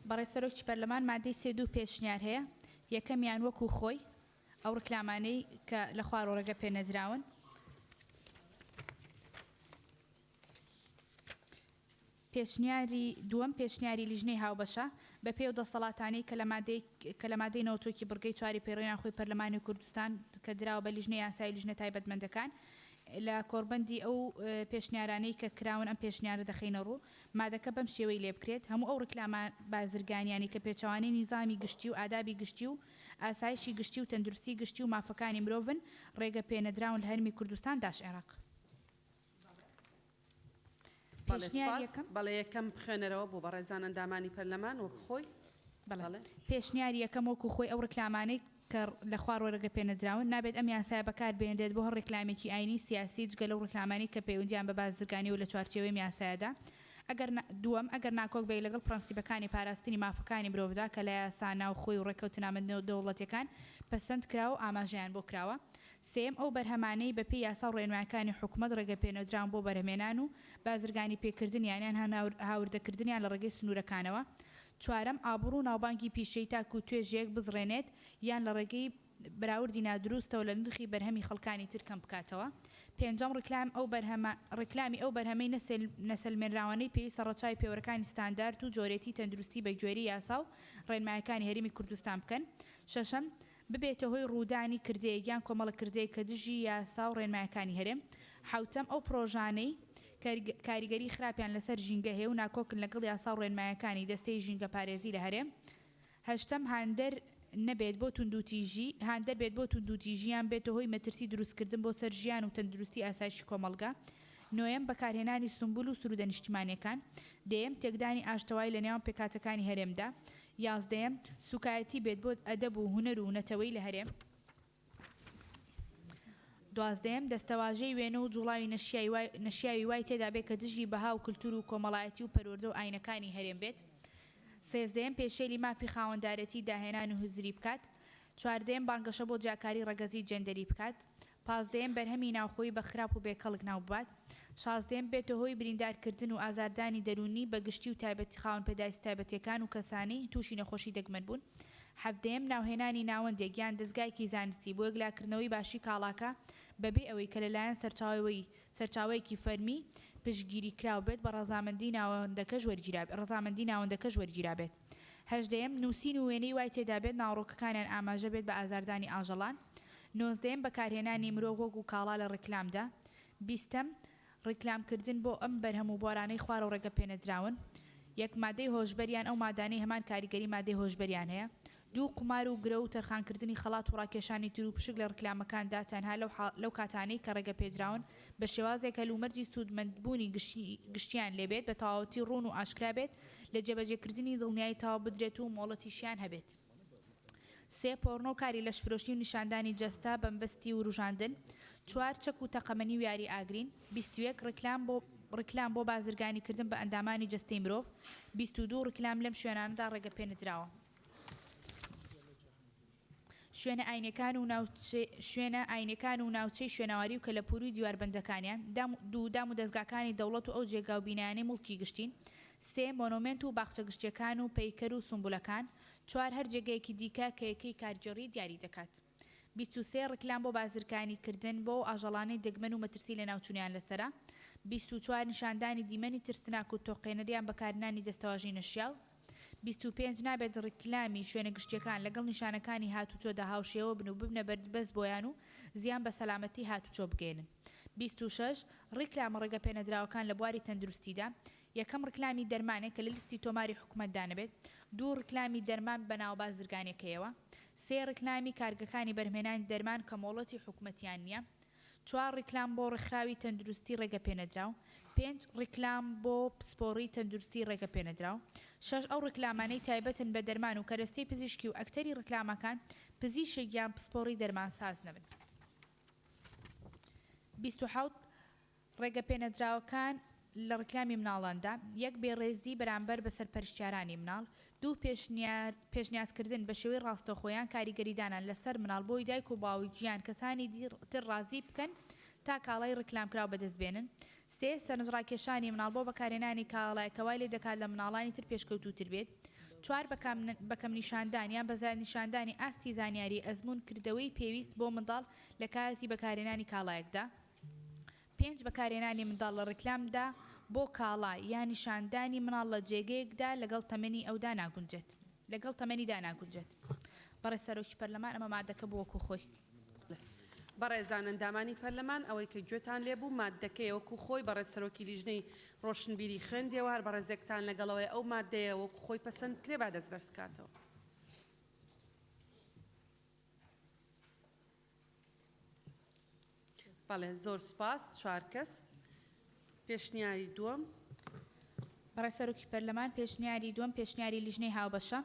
بەڕێز سەرۆکی پەرلەمان مادەی سێ دوو پێشنیار هەیە یەکەمیان وەکو خۆی ئەو ڕیکلامانەی کە لە خوارەوە ڕێگە پێ نەدراون. پێشنیاری دووەم پێشنیاری لیژنەی هاوبەشە، بە پێی ئەو دەسەڵاتانەی کە لە مادەی کە لە مادەی 91 ی بڕگەی چواری پەیڕەوی ناوخۆی پەرلەمانی کوردستان کە دراوە بە لیژنەی یاسایی و لیژنە تایبەتمەندەکان لە کۆڕبەندی ئەو پێشنیارانەی کە کراون ئەم پێشنیارە دەخەینە ڕوو مادەکە بەم شێوەی لێ بکرێت هەموو ئەو ڕیکلامە بازرگانیانەی کە پێچەوانەی نیزامی گشتی و ئادابی گشتی و ئاسایشی گشتی و تەندروستی گشتی و مافەکانی مرۆڤن ڕێگە پێنەدراون لە هەرمی کوردستان داش عێراق. بەڵێ پێشنیاری سپاس. یەکەم. بەڵێ یەکەم بخوێنەرەوە بۆ بەڕێزان ئەندامانی پەرلەمان وەک خۆی. بەڵێ. پێشنیاری یەکەم وەکو خۆی ئەو ڕیکلامانەی کە لە خوارەوە ڕێگە پێنەدراون، نابێت ئەم یاسایە بەکار بهێنرێت بۆ هەر ڕیکلامێکی ئاینی سیاسی جگە لەو ڕیکلامانەی کە پەیوەندیان بە بازرگانیەوە لە چوارچێوەی ئەم یاسایەدا ئەگەر دووەم ئەگەر ناکۆک بێت لەگەڵ پرەنسیپەکانی پاراستنی مافەکانی مرۆڤدا کە لە یاسا ناوخۆی و ڕێککەوتنامە نێودەوڵەتیەکان پەسەند کراوە و ئاماژەیان بۆ کراوە. سێیەم، ئەو بەرهەمانەی بەپێی یاسا و ڕێنمایەکانی حکومەت ڕێگەپێنەدراون بۆ بەرهەمێنان و بازرگانی پێکردنیان یان هاوردەکردنیان لە ڕێگەی سنوورەکانەوە. چوارەم، ئابڕوو و ناوبانگی پیشەیی تاک و توێژێک بزڕێنێت یان لە ڕێگەی بەراوردی نادروستەوە لە نرخی بەرهەمی خەڵکانی تر کەم بکاتەوە. پێنجەم، ڕیکلام ئەو بەرهەمە ڕیکلامی ئەو بەرهەمەی نەسەلمێنراوانەی پێویستە ڕەچاوی پێوەرەکانی ستاندارد و جۆرێتی تەندروستی بەگوێرەی یاسا و ڕێنمایەکانی هەرێمی کوردستان بکەن. شەشەم، ببێتە هۆی ڕوودانی کردەیەک یان کۆمەڵە کردەیەک کە دژی یاسا و ڕێنمایەکانی هەرێم. حەوتەم، ئەو پڕۆژانەی کاریگەری خراپیان لەسەر ژینگە هەیە و ناکۆکن لەگەڵ یاسا و ڕێنمایەکانی دەستەی ژینگەپارێزی لە هەرێم. هەشتەم، هاندەر نەبێت بۆ توندوتیژی هاندەر بێت بۆ توندوتیژی یان بێتە هۆی مەترسی دروستکردن بۆ سەر ژیان و تەندروستی ئاسایشی کۆمەڵگە. نۆیەم، بەکارهێنانی سومبول و سرودە نیشتیمانیەکان. دەیەم، تێکدانی ئاشتەوایی لە نێوان پێکهاتەکانی هەرێمدا. یازدەیەم، سوکایەتی بێت بۆ ئەدەب و هونەر و نەتەوەیی لە هەرێم. دوازدەیەم، دەستەواژەی وێنە و جوڵاوی نەشیاوی وای تێدا بێت کە دژی بەها و کلتور و کۆمەڵایەتی و پەروەردە و ئاینەکانی هەرێم بێت. سێزدەیەم، پێشێلی مافی خاوەندارێتی داهێنان و هزری بکات. چواردەیەم، بانگەشە بۆ جیاکاری ڕەگەزی جێندەری بکات. پازدەیەم، بەرهەمی ناوخۆیی بە خراپ و بێ کەڵک ناو ببات. شازدەیەم، بێتە هۆی بریندارکردن و ئازاردانی دەروونی بە گشتی و تایبەت خاوەن پێداویستە تایبەتییەکان و کەسانی تووشی نەخۆشی دەگمەن بوون. حەڤدەیەم، ناوهێنانی ناوەندێک یان دەزگایەکی زانستی بۆ یەکلاکردنەوەی باشی کاڵاکە بەبێ ئەوەی کە لەلایەن سەرچاوەی سەرچاوەیەکی فەرمی پشتگیری کراو بێت بە ڕەزامەندی ناوەندەکەش وەرگیرابێت ڕەزامەندی ناوەندەکەش وەرگیرابێت. هەژدەیەم، نووسین و وێنەی وای تێدا بێت ناوەڕۆکەکانیان ئاماژە بێت بە ئازاردانی ئاژەڵان. نۆزدەیەم، بەکارهێنانی مرۆڤ وەکو کاڵا لە ڕیکلامدا. بیستەم، ڕیکلامکردن بۆ ئەم بەرهەم و بوارانەی خوارەوە ڕێگەپێنەدراون، یەک مادەی هۆشبەر یان ئەو مادانەی هەمان کاریگەری مادەی هۆشبەریان هەیە. دوو قومار و گرەو و تەرخانکردنی خەڵات و ڕاکێشانی تیروپشک لە ڕیکلامەکاندا تەنها لەو لەو کاتانەی کە ڕێگەپێدراون بە شێوازێک هەلومەرجی سوودمەندبوونی گشتیان لێ بێت بە تەواوەتی ڕوون و ئاشکرا بێت لە جێبەجێکردنی دڵنیایی تەواو بدرێت و مۆڵەتیشیان هەبێت. سێ، پۆرنۆ و کاری لەشفرۆشی و نیشاندانی جەستە بەمەبەستی وروژاندن. چوار، چەک و تەقەمەنی و یاری ئاگرین. 21، ڕیکلام بۆ ڕیکلام بۆ بازرگانیکردن بە ئەندامانی جەستەی مرۆڤ. 22، ڕیکلام لەم شوێنانەدا ڕێگەپێنەدراوە. شوێنە ئاینیەکان و شوێنە ئاینیەکان و ناوچەی شوێنەواری و کەلەپووری و دیواربەندەکانیان. دام دوو، دام و دەزگاکانی دەوڵەت و ئەو جێگا و بینایانەی موڵکی گشتین. سێ، مۆنۆمێنت و باخچە گشتیەکان و پەیکەر و سومبولەکان. چوار، هەر جێگەیەکی دیکە کە یەکەی کارگێڕی دیاری دەکات. 23، ڕیکلام بۆ بازرگانی کردن بۆ ئەو ئاژەڵانەی دەگمەن و مەترسی لەناوچوونیان لەسەرە. 24، نیشاندانی دیمەنی ترسناک و تۆقێنەر یان بەکارهێنانی دەستەواژەی نەشیاو. 25، نابێت ڕیکلامی شوێنە گشتییەکان لەگەڵ نیشانەکانی هاتوچۆدا هاوشێوە بن و ببنە بەربەست بۆیان و زیان بە سەلامەتی هاتوچۆ بگەیەنن. 26، ڕیکلامە ڕێگەپێنەدراوەکان لە بواری تەندروستیدا، یەکەم، ڕیکلامی دەرمانێک کە لە لیستی تۆماری حکومەتدا نەبێت. دوو، ڕیکلامی دەرمان بە ناوە بازرگانیەکەیەوە. سێ، ڕیکلامی کارگەکانی بەرهەمهێنانی دەرمان کە مۆڵەتی حکومەتیان نییە. چوار، ڕیکلام بۆ ڕێکخراوی تەندروستی ڕێگەپێنەدراو. پێنج، ڕیکلام بۆ پسپۆڕی تەندروستی ڕێگەپێنەدراو. شەش، ئەو ڕیکلامانەی تایبەتن بە دەرمان و کەرەستەی پزیشکی و ئەکتەری ڕیکلامەکان پزیشک یان پسپۆڕی دەرمانساز نەبن. 27، ڕێگەپێنەدراوەکان لە ڕیکلامی مناڵاندا، یەک بێڕێزی بەرامبەر بە سەرپەرشتیارانی مناڵ، دوو پێشنیار پێشنیازکردن بە شێوەی ڕاستەوخۆ یان کاریگەری دانان لەسەر مناڵ بۆی دایک و باوک یان کەسانی تر ڕازی بکەن تا کاڵای ڕیکلامکراو بەدەست بێنن، سێ سەرنجڕاکێشانی مناڵ بۆ بەکارهێنانی کاڵایەک کە وای لێدەکات لە مناڵانی تر پێشکەوتووتر بێت، چوار بە کەم نیشاندان یان بە زیاد نیشاندانی ئاستی زانیاری ئەزموون کردەوەی پێویست بۆ منداڵ لە کاتی بەکارهێنانی کاڵایەکدا. پێنج بەکارهێنانی منداڵ لە ڕیکلامدا بۆ کاڵا یان نیشاندانی منداڵ لە جێگەیەکدا لەگەڵ تەمەنی ئەودا ناگونجێت لەگەڵ تەمەنیدا ناگونجێت. بەڕێز سەرۆکی پەرلەمان ئەمە مادەکە بوو وەکو خۆی. بەڕێزان ئەندامانی پەرلەمان ئەوەی کە گوێتان لێ بوو ماددەکەیە وەکو خۆی بەڕێز سەرۆکی لیژنەی ڕۆشنبیری خوێندیەوە هەر بەڕێزێکتان لەگەڵەوەی ئەو ماددەیە وەکو خۆی پەسەند بکرێ با دەست بەرز کاتەوە. بەڵێ زۆر سوپاس چوار کەس. پێشنیاری دووەم. بەڕێز سەرۆکی پەرلەمان، پێشنیاری دووەم پێشنیاری لیژنەی هاوبەشە.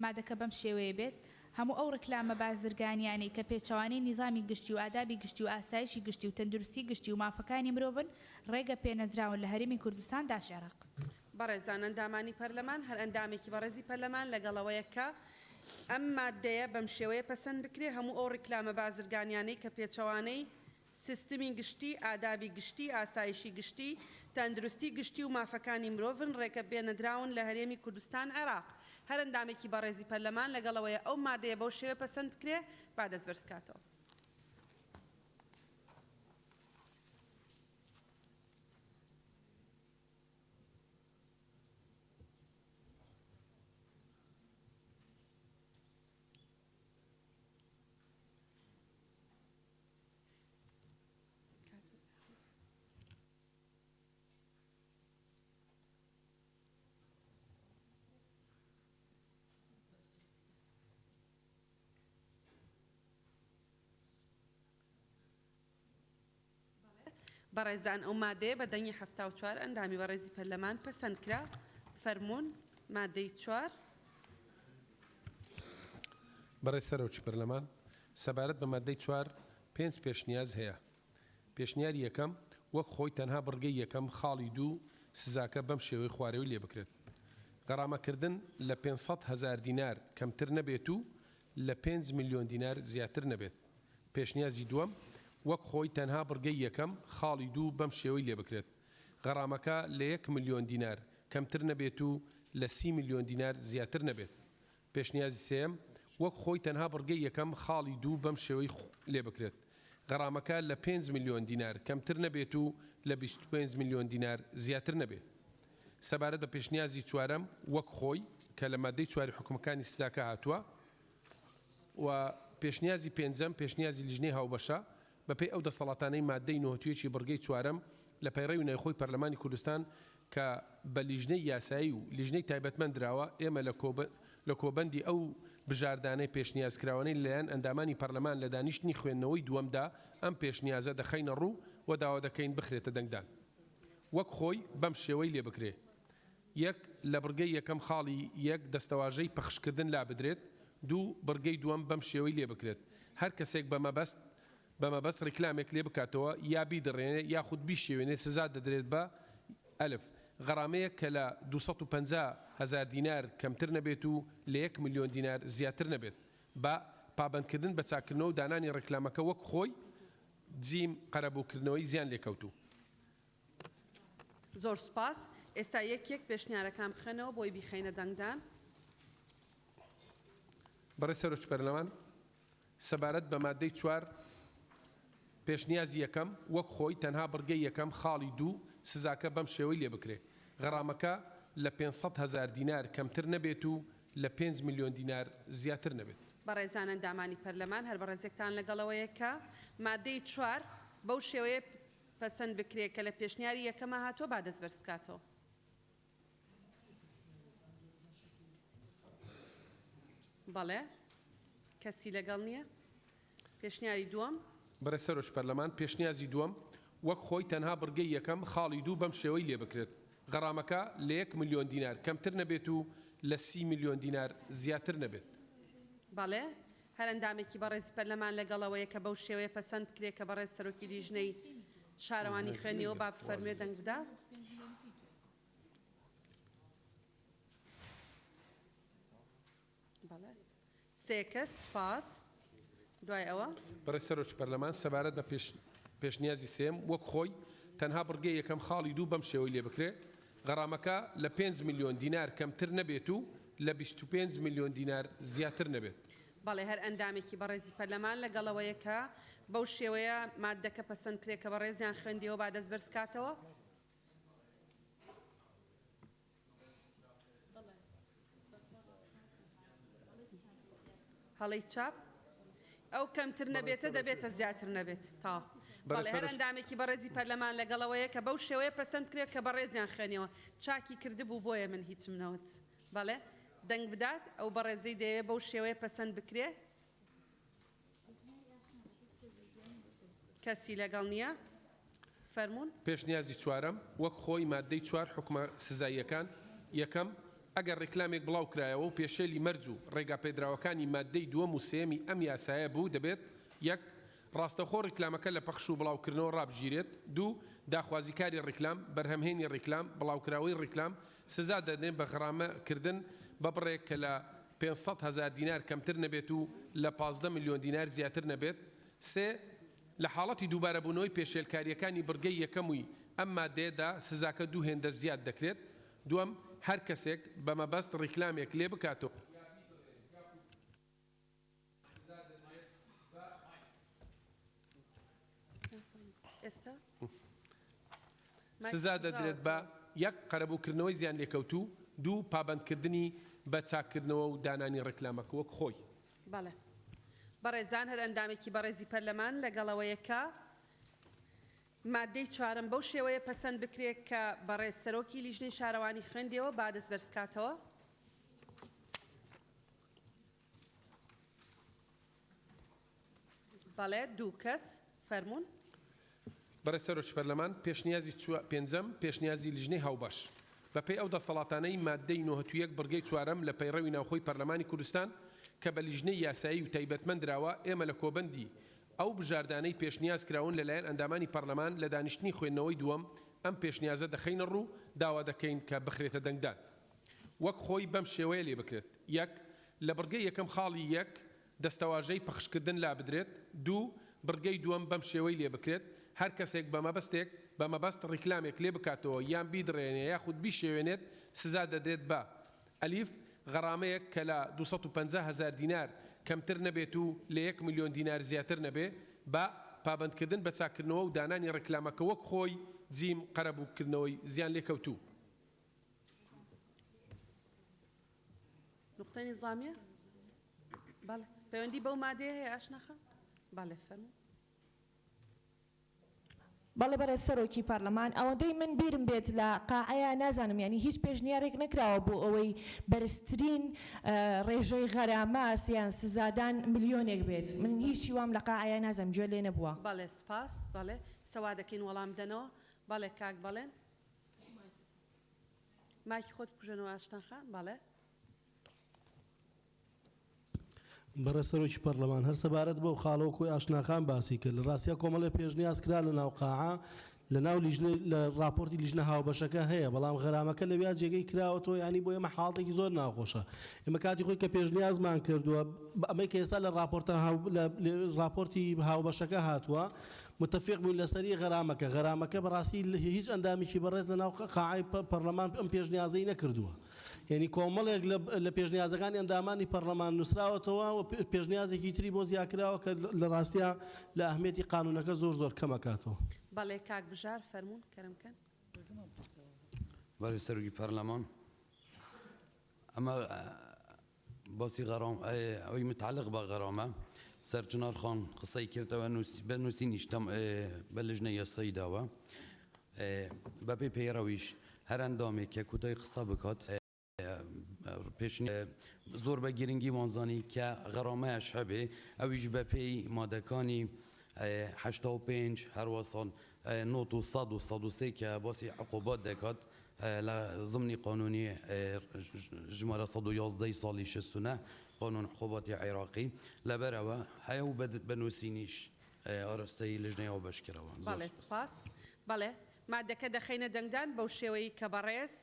مادەکە بەم شێوەیە بێت، هەموو ئەو ڕیکلامە بازرگانیانەی کە پێچەوانەی نیزامی گشتی و ئادابی گشتی و ئاسایشی گشتی و تەندروستی گشتی و مافەکانی مرۆڤن، ڕێگە پێنەدراون لە هەرێمی کوردستان داش عێراق. بەڕێزان ئەندامانی پەرلەمان، هەر ئەندامێکی بەڕێزی پەرلەمان لەگەڵ ئەوەیە کە ئەم ماددەیە بەم شێوەیە پەسەند بکرێ، هەموو ئەو ڕیکلامە بازرگانیانەی کە پێچەوانەی سیستمی گشتی، ئادابی گشتی، ئاسایشی گشتی، تەندروستی گشتی و مافەکانی مرۆڤن ڕێگە پێنەدراون لە هەرێمی کوردستان عێراق. هەر ئەندامێکی بەڕێزی پەرلەمان لەگەڵ ئەوەیە ئەو مادەیە بەو شێوەیە پەسەند بکرێ با دەست بەرز کاتەوە. بەڕێزان ئەو مادەیە بە دەنگی 74 ئەندامی بەڕێزی پەرلەمان پەسەند کرا. فەرموون مادەی چوار. بەڕێز سەرۆکی پەرلەمان، سەبارەت بە ماددەی چوار، پێنج پێشنیاز هەیە. پێشنیاری یەکەم، وەک خۆی تەنها بڕگەی یەکەم، خاڵی دوو، سزاکە بەم شێوەی خوارەوەی لێ بکرێت. غەرامەکردن لە 500 هەزار دینار کەمتر نەبێت و لە پێنج ملیۆن دینار زیاتر نەبێت. پێشنیازی دووەم، وەک خۆی تەنها بڕگەی یەکەم، خاڵی دوو، بەم شێوەی لێ بکرێت. غەرامەکە لە یەک ملیۆن دینار کەمتر نەبێت و لە سی ملیۆن دینار زیاتر نەبێت. پێشنیازی سێیەم، وەک خۆی تەنها بڕگەی یەکەم، خاڵی دوو، بەم شێوەی لێ بکرێت، غەرامەکە لە پێنج ملیۆن دینار کەمتر نەبێت و لە 25 ملیۆن دینار زیاتر نەبێ. سەبارەت بە پێشنیازی چوارەم، وەک خۆی، کە لە ماددەی چواری حوکمەکانی سزاکە هاتووە، و پێشنیازی پێنجەم، پێشنیازی لیژنەی هاوبەشە، بەپێی ئەو دەسەڵاتانەی ماددەی نۆهتویەکی بڕگەی چوارەم لە پەیڕەوی نایخۆی پەرلەمانی کوردستان کە بە لیژنەی یاسایی و لیژنەی تایبەتمەند دراوە، ئێمە لە لە کۆبەندی ئەو بژاردانەی پێشنیازکراوانەی لەلایەن ئەندامانی پەرلەمان لە دانیشتنی خوێندنەوەی دووەمدا ئەم پێشنیازە دەخەینە ڕوو و داوا دەکەین بخرێتە دەنگدان وەک خۆی بەم شێوەی لێ بکرێ. یەک، لە بڕگەی یەکەم خاڵی یەک دەستەواژەی پەخشکردن لابدرێت، دوو، بڕگەی دووەم بەم شێوەی لێ بکرێت، هەر کەسێک بە مەبەست بە مەبەست ڕیکلامێک لێ بکاتەوە یا بیدڕێنێ یاخود بیشێوێنێ سزا دەدرێت بە، ئەلف، غەرامەیەک کە لە 250 هەزار دینار کەمتر نەبێت و لە یەک ملیۆن دینار زیاتر نەبێت. بە، پابەندکردن بە چاککردنەوە و دانانی ڕیکلامەکە وەک خۆی. جیم، قەرەبووکردنەوەی زیان لێکەوتوو. زۆر سوپاس. ئێستا یەک یەک پێشنیارەکان بخەنەوە بۆی بیخەینە دەنگدان. بەڕێز سەرۆکی پەرلەمان، سەبارەت بە ماددەی چوار پێشنیازی یەکەم، وەک خۆی تەنها بڕگەی یەکەم خاڵی دوو سزاکە بەم شێوەی لێ بکرێ، غەرامەکە لە 500 هەزار دینار کەمتر نەبێت و لە پێنج ملیۆن دینار زیاتر نەبێت. بەڕێزان ئەندامانی پەرلەمان، هەر بەڕێزێکتان لەگەڵەوەیە کە ماددەی چوار بەو شێوەیە پەسەند بکرێ کە لە پێشنیاری یەکەما هاتووە با دەست بەرز بکاتەوە. بەڵێ کەسی لەگەڵ نییە. پێشنیاری دووەم. بەڕێز سەرۆکی پەرلەمان، پێشنیازی دووەم وەک خۆی تەنها بڕگەی یەکەم خاڵی دوو بەم شێوەی لێ بکرێت، غەرامەکە لە یەک ملیۆن دینار کەمتر نەبێت و لە سی ملیۆن دینار زیاتر نەبێت. بەڵێ هەر ئەندامێکی بەڕێزی پەرلەمان لەگەڵ ئەوەیە کە بەو شێوەیە پەسەند بکرێت کە بەڕێز سەرۆکی لیژنەی شارەوانی خوێندیەوە با بفەرموێ دەنگ بدا. بەڵێ سێ کەس سوپاس. دوای ئەوە. بەڕێز سەرۆکی پەرلەمان سەبارەت بە پێشنیازی سێیەم وەک خۆی تەنها بڕگەی یەکەم خاڵی دوو بەم شێوەی لێ بکرێ، غەرامەکە لە پێنج ملیۆن دینار کەمتر نەبێت و لە 25 ملیۆن دینار زیاتر نەبێت. بەڵێ هەر ئەندامێکی بەڕێزی پەرلەمان لەگەڵ ئەوەیە کە بەو شێوەیە ماددەکە پەسەند بکرێت کە بەڕێزیان خوێندیەوە با دەست بەرز کاتەوە. هەڵەی چاپ ئەو کەمتر نەبێتە دەبێتە زیاتر نەبێت تا بەڵێ هەر ئەندامێکی بەڕێزی پەرلەمان لەگەڵەوەیە کە بەو شێوەیە پەسەند بکرێت کە بەڕێزیان خوێنیەوە چاکی کردبوو بۆیە من هیچم نەوت بەڵێ دەنگ بدات ئەو بەڕێزەی دەیەوێت بەو شێوەیە پەسەند بکرێ کەسی لەگەڵ نییە. فەرموون. پێشنیازی چوارەم، وەک خۆی ماددەی چوار حوکمە سزاییەکان، یەکەم، ئەگەر ڕیکلامێک بڵاو کرایەوە و پێشێلی مەرج و ڕێگاپێدراوەکانی ماددەی دووەم و سێیەمی ئەم یاسایە بوو دەبێت، یەک، ڕاستەوخۆ ڕیکلامەکە لە پەخش و بڵاوکردنەوە ڕابگیرێت، دوو، داخوازیکاری ڕیکلام، بەرهەمهێنی ڕیکلام، بڵاوکراوەی ڕیکلام، سزا دەدرێن بە غەرامە کردن بە بڕێک کە لە 500 هەزار دینار کەمتر نەبێت و لە 15 ملیۆن دینار زیاتر نەبێت، سێ، لە حاڵەتی دووبارەبوونەوەی پێشێلکارییەکانی بڕگەی یەکەم-ی ئەم مادەیەدا سزاکە دوو هێندە زیاد دەکرێت. دووەم، هەر کەسێک بە مەبەست ڕیکلامێک لێ بکاتەوە یا بیبڕێنێت یاخود سزا دەدرێت بە. سزا دەدرێت بە، یەک، قەرەبووکردنەوەی زیانلێکەوتوو، دوو، پابەندکردنی بە چاککردنەوە و دانانی ڕیکلامەکە وەک خۆی. بەڵێ بەڕێزان هەر ئەندامێکی بەڕێزی پەرلەمان لەگەڵ ئەوەیە کە ماددەی چوارەم بەو شێوەیە پەسەند بکرێت کە بەڕێز سەرۆکی لیژنەی شارەوانی خوێندیەوە با دەست بەرزکاتەوە. بەڵێ دوو کەس فەرموون. بەڕێز سەرۆکی پەرلەمان، پێشنیازی پێنجەم، پێشنیازی لیژنەی هاوبەش. بەپێی ئەو دەستەڵاتانەی ماددەی 91 بڕگەی چوارەم لە پەیڕەوی ناوخۆی پەرلەمانی کوردستان کە بە لیژنەی یاسایی و تایبەتمەند دراوە، ئێمە لە کۆبەندی ئەو بژاردانەی پێشنیاز کراون لەلایەن ئەندامانی پەرلەمان لە دانیشتنی خوێندنەوەی دووەم ئەم پێشنیازە دەخەینە ڕوو، داوا دەکەین کە بخرێتە دەنگدان. وەک خۆی بەم شێوەیە لێ بکرێت، یەک. لە بڕگەی یەکەم خاڵی یەک، دەستەواژەی پەخشکردن لابدرێت، دوو. بڕگەی دووەم بەم شێوەی لێ بکرێت، هەر کەسێک بە مەبەستێک بە مەبەست ڕیکلامێک لێ بکاتەوە یان بیدڕێنێ یاخود بیشێوێنێت سزا دەدرێت بە، ئەلیف، غەڕامەیەک کە لە 250 هەزار دینار کەمتر نەبێت و لە یەک ملیۆن دینار زیاتر نەبێ، بە، پابەندکردن بە چاککردنەوە و دانانی ڕیکلامەکە وەک خۆی، جیم، قەرەبووکردنەوەی زیانلێکەوتوو. نوقتەی نیزامیە؟ بەڵێ پەیوەندی بەو مادەیە هەیە ئاشنا خان؟ بەڵێ فەرموو. بەڵێ بەڕێز سەرۆکی پەڕلەمان، ئەوەندەی من بیرم بێت لە قاعەیا نازانم یانی هیچ پێشنیارێک نەکراوە بۆ ئەوەی بەرزترین ڕێژەی غەرامە یان سزادان ملیۆنێک بێت، من هیچی وام لە قاعەیا نازانم گوێ لێ نەبووە. بەڵێ سوپاس، بەڵێ سەوا دەکەین وەڵام بدەنەوە، بەڵێ کاک بەڵێن. مایکی خۆت بکوژێنەوە ئاشنا خان، بەڵێ. بەڕێز سەرۆکی پەڕلەمان، هەر سەبارەت بەو خاڵە وەکو ئاشنا خان باسی کرد، لە ڕاستیا کۆمەڵێ پێشنیاز کرا لە ناو قاعە، لە ناو لیژنەی لە ڕاپۆرتی لیژنە هاوبەشەکە هەیە، بەڵام غەرامەکە لەویا جێگەی کراوەتەوە، یانی بۆ ئێمە حاڵەتێکی زۆر ناخۆشە. ئێمە کاتی خۆی کە پێشنیازمان کردووە، ئەمەی کە ئێستا لە ڕاپۆرتە هاو لە ڕاپۆرتی هاوبەشەکە هاتووە، متفق بووین لەسەری غەرامەکە، غەرامەکە بەڕاستی هیچ ئەندامێکی بەڕێز لە ناو قاعەی پەڕلەمان ئەم پێشنیازەی نەکردووە. یەنی کۆمەڵێک لە لە پێشنیازەکانی ئەندامانی پەڕلەمان نووسراوەتەوە و پێشنیازێکی تری بۆ زیاکراوە کە لە ڕاستیا لە ئەهمیەتی قانوونەکە زۆر زۆر کەم ئەکاتەوە. بەڵێ کاک بژار فەرموون کەرم کەن. بەڕێز سەرۆکی پەرلەمان ئەمە باسی غەرام ئەوی متعلق بە غەرامە سەرچنار خان قسەی کردەوە بە نووسینیش بە لژنە یاسایی داوە بەپێی پەیڕەویش هەر ئەندامێک کە کۆتای قسە بکات پێش زۆر بە گرنگی وانزانی کە غەرامەیش هەبێ ئەویش بەپێی مادەکانی 85 هەروەسان نۆت و 100 و 103 کە باسی عقوبات دەکات لە زمنی قانونی ژمارە 111 ی ساڵی 69 قانون عقوباتی عێراقی لەبەرئەوە هەیە و بە نووسینیش ئاراستەی لجنەی هاوبەش کراوە. زۆر بەڵێ سوپاس. سوپاس. بەڵێ مادەکە دەخەینە دەنگدان بەو شێوەیەی کە بەڕێز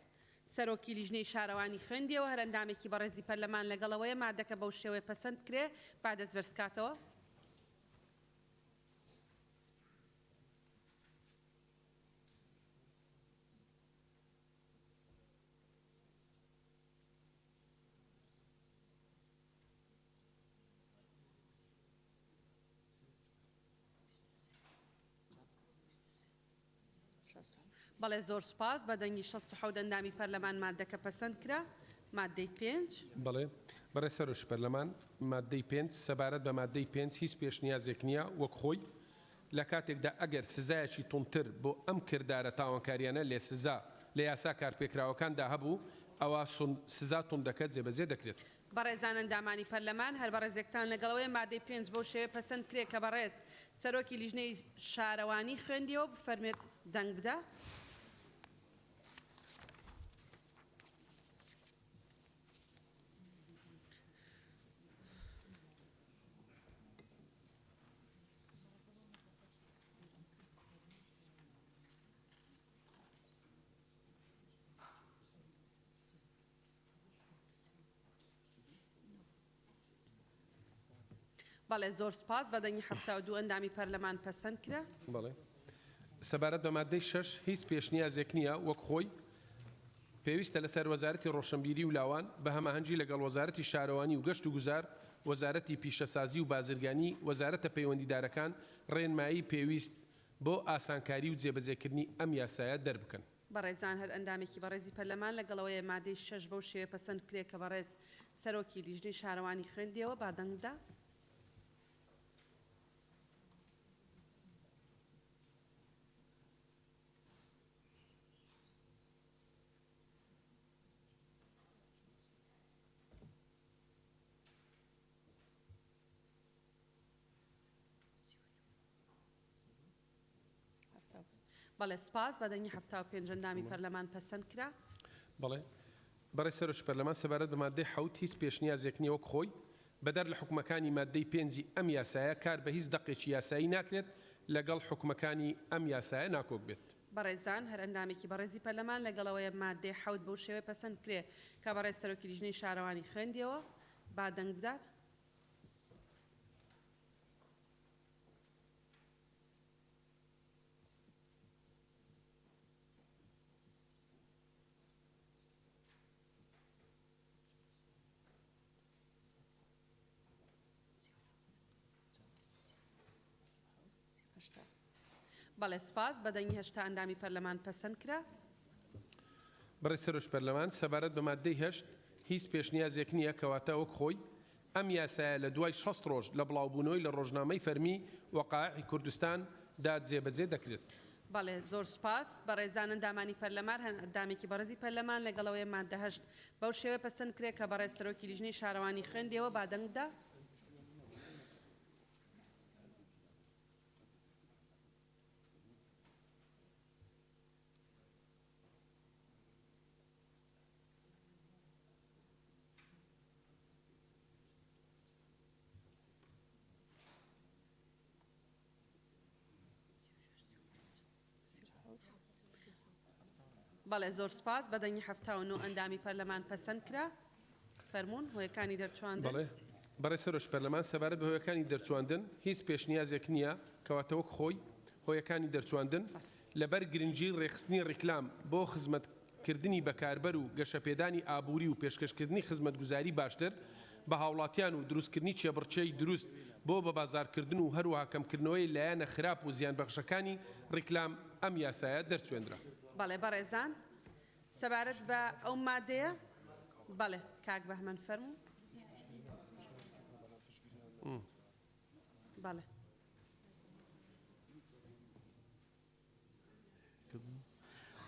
سەرۆکی لیژنەی شارەوانی خوێندیەوە، هەر ئەندامێکی بەڕێزی پەرلەمان لەگەڵ ئەوەیە مادەکە بەو شێوەیە پەسەند بکرێ با دەست بەرزکاتەوە. بەڵێ زۆر سوپاس، بە دەنگی 67 ئەندامی پەرلەمان ماددەکە پەسەند کرا. ماددەی پێنج. بەڵێ بەڕێز سەرۆکی پەرلەمان، ماددەی پێنج، سەبارەت بە ماددەی پێنج هیچ پێشنیازێک نییە وەک خۆی، لە کاتێکدا ئەگەر سزایەکی توندتر بۆ ئەم کردارە تاوانکارییانە لە سزا لە یاسا کارپێکراوەکاندا هەبوو، ئەوا سزا توندەکە جێبەجێ دەکرێت. بەڕێزان ئەندامانی پەرلەمان، هەر بەڕێزێکتان لەگەڵ ئەوەیە مادەی پێنج بەو شێوەیە پەسەند بکرێت کە بەڕێز سەرۆکی لیژنەی شارەوانی خوێندیەوە، بفەرموێت. دەنگ بدە. بەڵێ زۆر سوپاس، بە دەنگی 72 ئەندامی پەرلەمان پەسەند کرا. بەڵێ. سەبارەت بە ماددەی شەش هیچ پێشنیازێک نییە، وەک خۆی پێویستە لەسەر وەزارەتی ڕۆشنبیری و لاوان بە هەماهەنگی لەگەڵ وەزارەتی شارەوانی و گەشت و گوزار، وەزارەتی پیشەسازی و بازرگانی، وەزارەتە پەیوەندیدارەکان ڕێنمایی پێویست بۆ ئاسانکاری و جێبەجێکردنی ئەم یاسایە دەربکەن. بەڕێزان هەر ئەندامێکی بەڕێزی پەرلەمان لەگەڵ ئەوەیە مادەی شەش بەو شێوەیە پەسەند بکرێت کە بەڕێز سەرۆکی لیژنەی شارەوانی خوێندیەوە با دەنگ بدا. بەڵێ سوپاس، بە دەنگی 75 ئەندامی پەرلەمان پەسەند کرا. بەڵێ بەڕێز سەرۆکی پەرلەمان، سەبارەت بە ماددەی حەوت هیچ پێشنیازێک نییە وەک خۆی، بەدەر لە حوکمەکانی ماددەی پێنجی ئەم یاسایە کار بە هیچ دەقێکی یاسایی ناکرێت لەگەڵ حوکمەکانی ئەم یاسایە ناکۆک بێت. بەڕێزان هەر ئەندامێکی بەڕێزی پەرلەمان لەگەڵ ئەوەیە ماددەی حەوت بەو شێوەیە پەسەند بکرێ کە بەڕێز سەرۆکی لیژنەی شارەوانی خوێندیەوە با دەنگ بدات. بەڵێ سوپاس، بە دەنگی 80 ئەندامی پەرلەمان پەسەند کرا. بەڕێز سەرۆکی پەرلەمان، سەبارەت بە ماددەی هەشت هیچ پێشنیازێک نییە، کەواتە وەک خۆی ئەم یاسایە لە دوای 60 ڕۆژ لە بڵاوبوونەوەی لە ڕۆژنامەی فەرمی، وەقائعی کوردستان، دا جێبەجێ دەکرێت. بەڵێ زۆر سوپاس. بەڕێزان ئەندامانی پەرلەمار هەر ئەندامێکی بەڕێزی پەرلەمان لەگەڵ ئەوەیە ماددە هەشت بەو شێوەیە پەسەند بکرێت کە بەڕێز سەرۆکی لیژنەی شارەوانی خوێندیەوە با دەنگ بدا. بەڵێ زۆر سوپاس، بە دەنگی 79 ئەندامی پەرلەمان پەسەند کرا. فەرموون هۆیەکانی دەرچواندن. بەڵێ بەڕێز سەرۆکی پەرلەمان، سەبارەت بە هۆیەکانی دەرچواندن هیچ پێشنیازێک نییە، کەواتە وەک خۆی هۆیەکانی دەرچواندن لەبەر گرنگی ڕێکخستنی ڕیکلام بۆ خزمەت کردنی بەکاربەر و گەشەپێدانی ئابووری و پێشکەشکردنی خزمەتگوزاری باشتر بە هاوڵاتیان و دروستکردنی کێبڕکێی دروست بۆ بەبازاڕکردن و هەروەها کەمکردنەوەی لایەنە خراپ و زیانبەخشەکانی ڕیکلام ئەم یاسایە دەرچوێندرا. بەڵێ بەڕێزان سەبارەت بە ئەو مادەیە. بەڵێ کاک بەهمەن فەرموو. بەڵێ.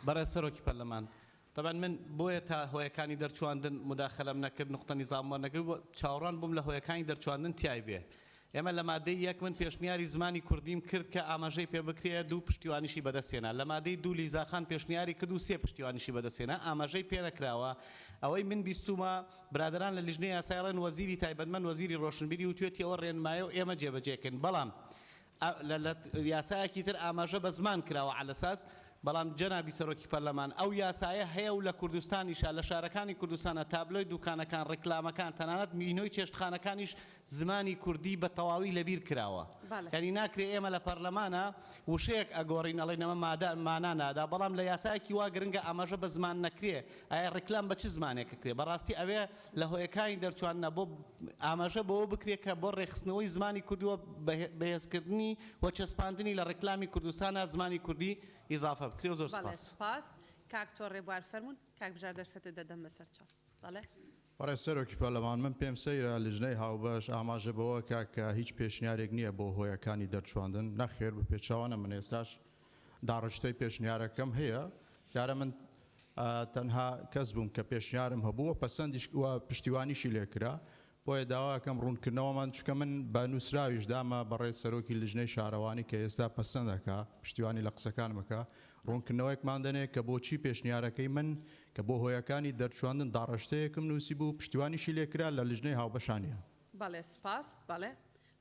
بەڕێز سەرۆکی پەرلەمان، تەبعەن من بۆیە تا هۆیەکانی دەرچواندن موداخەلەم نەکرد، نوقتە نیزام وەرنەگرت، چاوەڕوان بووم لە هۆیەکانی دەرچواندن تیای بێ. ئێمە لە مادەی یەک من پێشنیاری زمانی کوردیم کرد کە ئاماژەی پێ بکرێ، دوو پشتیوانیشی بەدەست هێنا. لە مادەی دوو لیزا خان پێشنیاری کرد و سێ پشتیوانیشی بەدەست هێنا، ئاماژەی پێ نەکراوە. ئەوەی من بیستوومە برادەران لە لیژنەی یاسایی ئەڵێن وەزیری تایبەتمەند وەزیری ڕۆشنبیری وتوێتی ئەوە ڕێنمایە و ئێمە جێبەجێ کەین، بەڵام لە لە یاسایەکی تر ئاماژە بە زمان کراوە عەلەساس، بەڵام جەنابی سەرۆکی پەرلەمان ئەو یاسایە هەیە و لە کوردستانیشا لە شارەکانی کوردستانا تابلۆی دوکانەکان ڕیکلامەکان تەنانەت مینۆی چێشتخانەکانیش زمانی کوردی بە تەواوی لەبیر کراوە یانی ناکرێ ئێمە لە پەرلەمانا وشەیەک ئەگۆڕین ئەڵێین ئەمە مادە مانا نادا بەڵام لە یاسایەکی وا گرنگە ئاماژە بە زمان نەکرێ ئایا ڕیکلام بە چ زمانێک ئەکرێ بەڕاستی ئەوێ لە هۆیەکانی دەرچواندنا بۆ ئاماژە بەوە بکرێ کە بۆ ڕێکخستنەوەی زمانی کوردی و بەهێزکردنی و چەسپاندنی لە ڕێکلامی کوردستانا زمانی کوردی ئیزافە بکرێ و زۆر بەڵێ سوپاس. سوپاس. کاک تۆ ڕێبوار فەرموون. کاک بژار دەرفەتت دەدەم بەسەر چاو. بەڵێ. بەڕێز سەرۆکی پەرلەمان، من پێم سەیرە لیژنەی هاوبەش ئاماژە بەوە کا کە هیچ پێشنیارێک نییە بۆ هۆیەکانی دەرچواندن، نەخێر بە پێچەوانە من ئێستاش داڕشتەی پێشنیارەکەم هەیە، دیارە من تەنها کەس بووم کە پێشنیارم هەبوو و پەسەندیش و پشتیوانیشی لێکرا، بۆیە داوا ئەکەم ڕوونکردنەوەمان چونکە من بە نووسراویش دامە بەڕێز سەرۆکی لیژنەی شارەوانی کە ئێستا پەسەند ئەکا پشتیوانی لە قسەکانم ئەکا. ڕوونکردنەوەیەکمان دەنێ کە بۆچی پێشنیارەکەی من کە بۆ هۆیەکانی دەرچواندن داڕشتەیەکم نووسیبوو پشتیوانیشی لێکرا لە لیژنەی هاوبەشانیە. بەڵێ سوپاس بەڵێ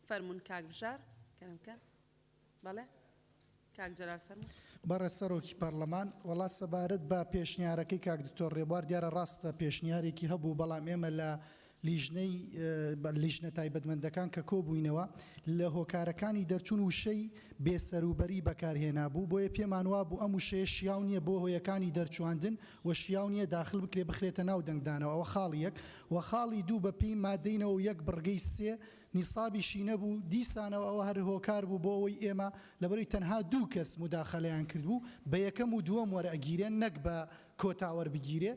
فەرموون کاک بژار کەرەم کەن بەڵێ کاک جەلال فەرموو. بەڕێز سەرۆکی پەڕلەمان، وەڵا سەبارەت بە پێشنیارەکەی کاک دکتۆر ڕێبوار دیارە ڕاستە پێشنیارێکی هەبوو بەڵام ئێمە لە لیژنەی لیژنە تایبەتمەندەکان کە کۆبووینەوە لە هۆکارەکانی دەرچوون وشەی بێسەروبەری بەکارهێنابوو بۆیە پێمان وابوو ئەم وشەیە شیاو نییە بۆ هۆیەکانی دەرچواندن و شیاو نییە داخل بکرێ بخرێتە ناو دەنگدانەوە ئەوە خاڵی یەک و خاڵی دوو بەپێی مادەی 91 بڕگەی سێ نیسابیشی نەبوو، دیسانەوە ئەوە هەر هۆکار بوو بۆ ئەوەی ئێمە لەبەرئەوەی تەنها دوو کەس موداخەلەیان کردبوو بە یەکەم و دووەم وەرئەگیرێن نەک بە کۆتا وەربگیرێ،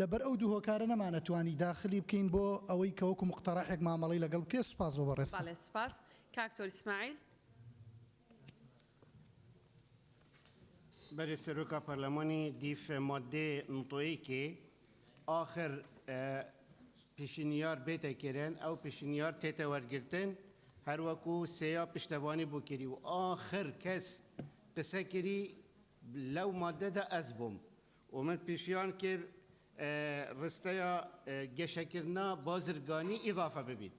لەبەر ئەو دوو هۆکارە نەمانەتوانی داخلی بکەین بۆ ئەوەی کە وەکو موقتەرەحێک مامەڵەی لەگەڵ بکرێ، سوپاس بۆ بەڕێزتان. بەڵێ سوپاس. کاک تۆر ئیسماعیل. بەرێ سەرۆکا پەرلەمانی دیف ماددێ نتۆیکێ ئاخر پیشنیار بێتە کرن ئەو پیشنیار تێتە وەرگرتن هەروەکو سێیا پشتەوانی بۆ کری و ئاخر کەس قسە کری لەو مادەدا ئەز بووم و من پیشیان کرد ڕستەیا گەشەکردنا بازرگانی ئیضافە ببیت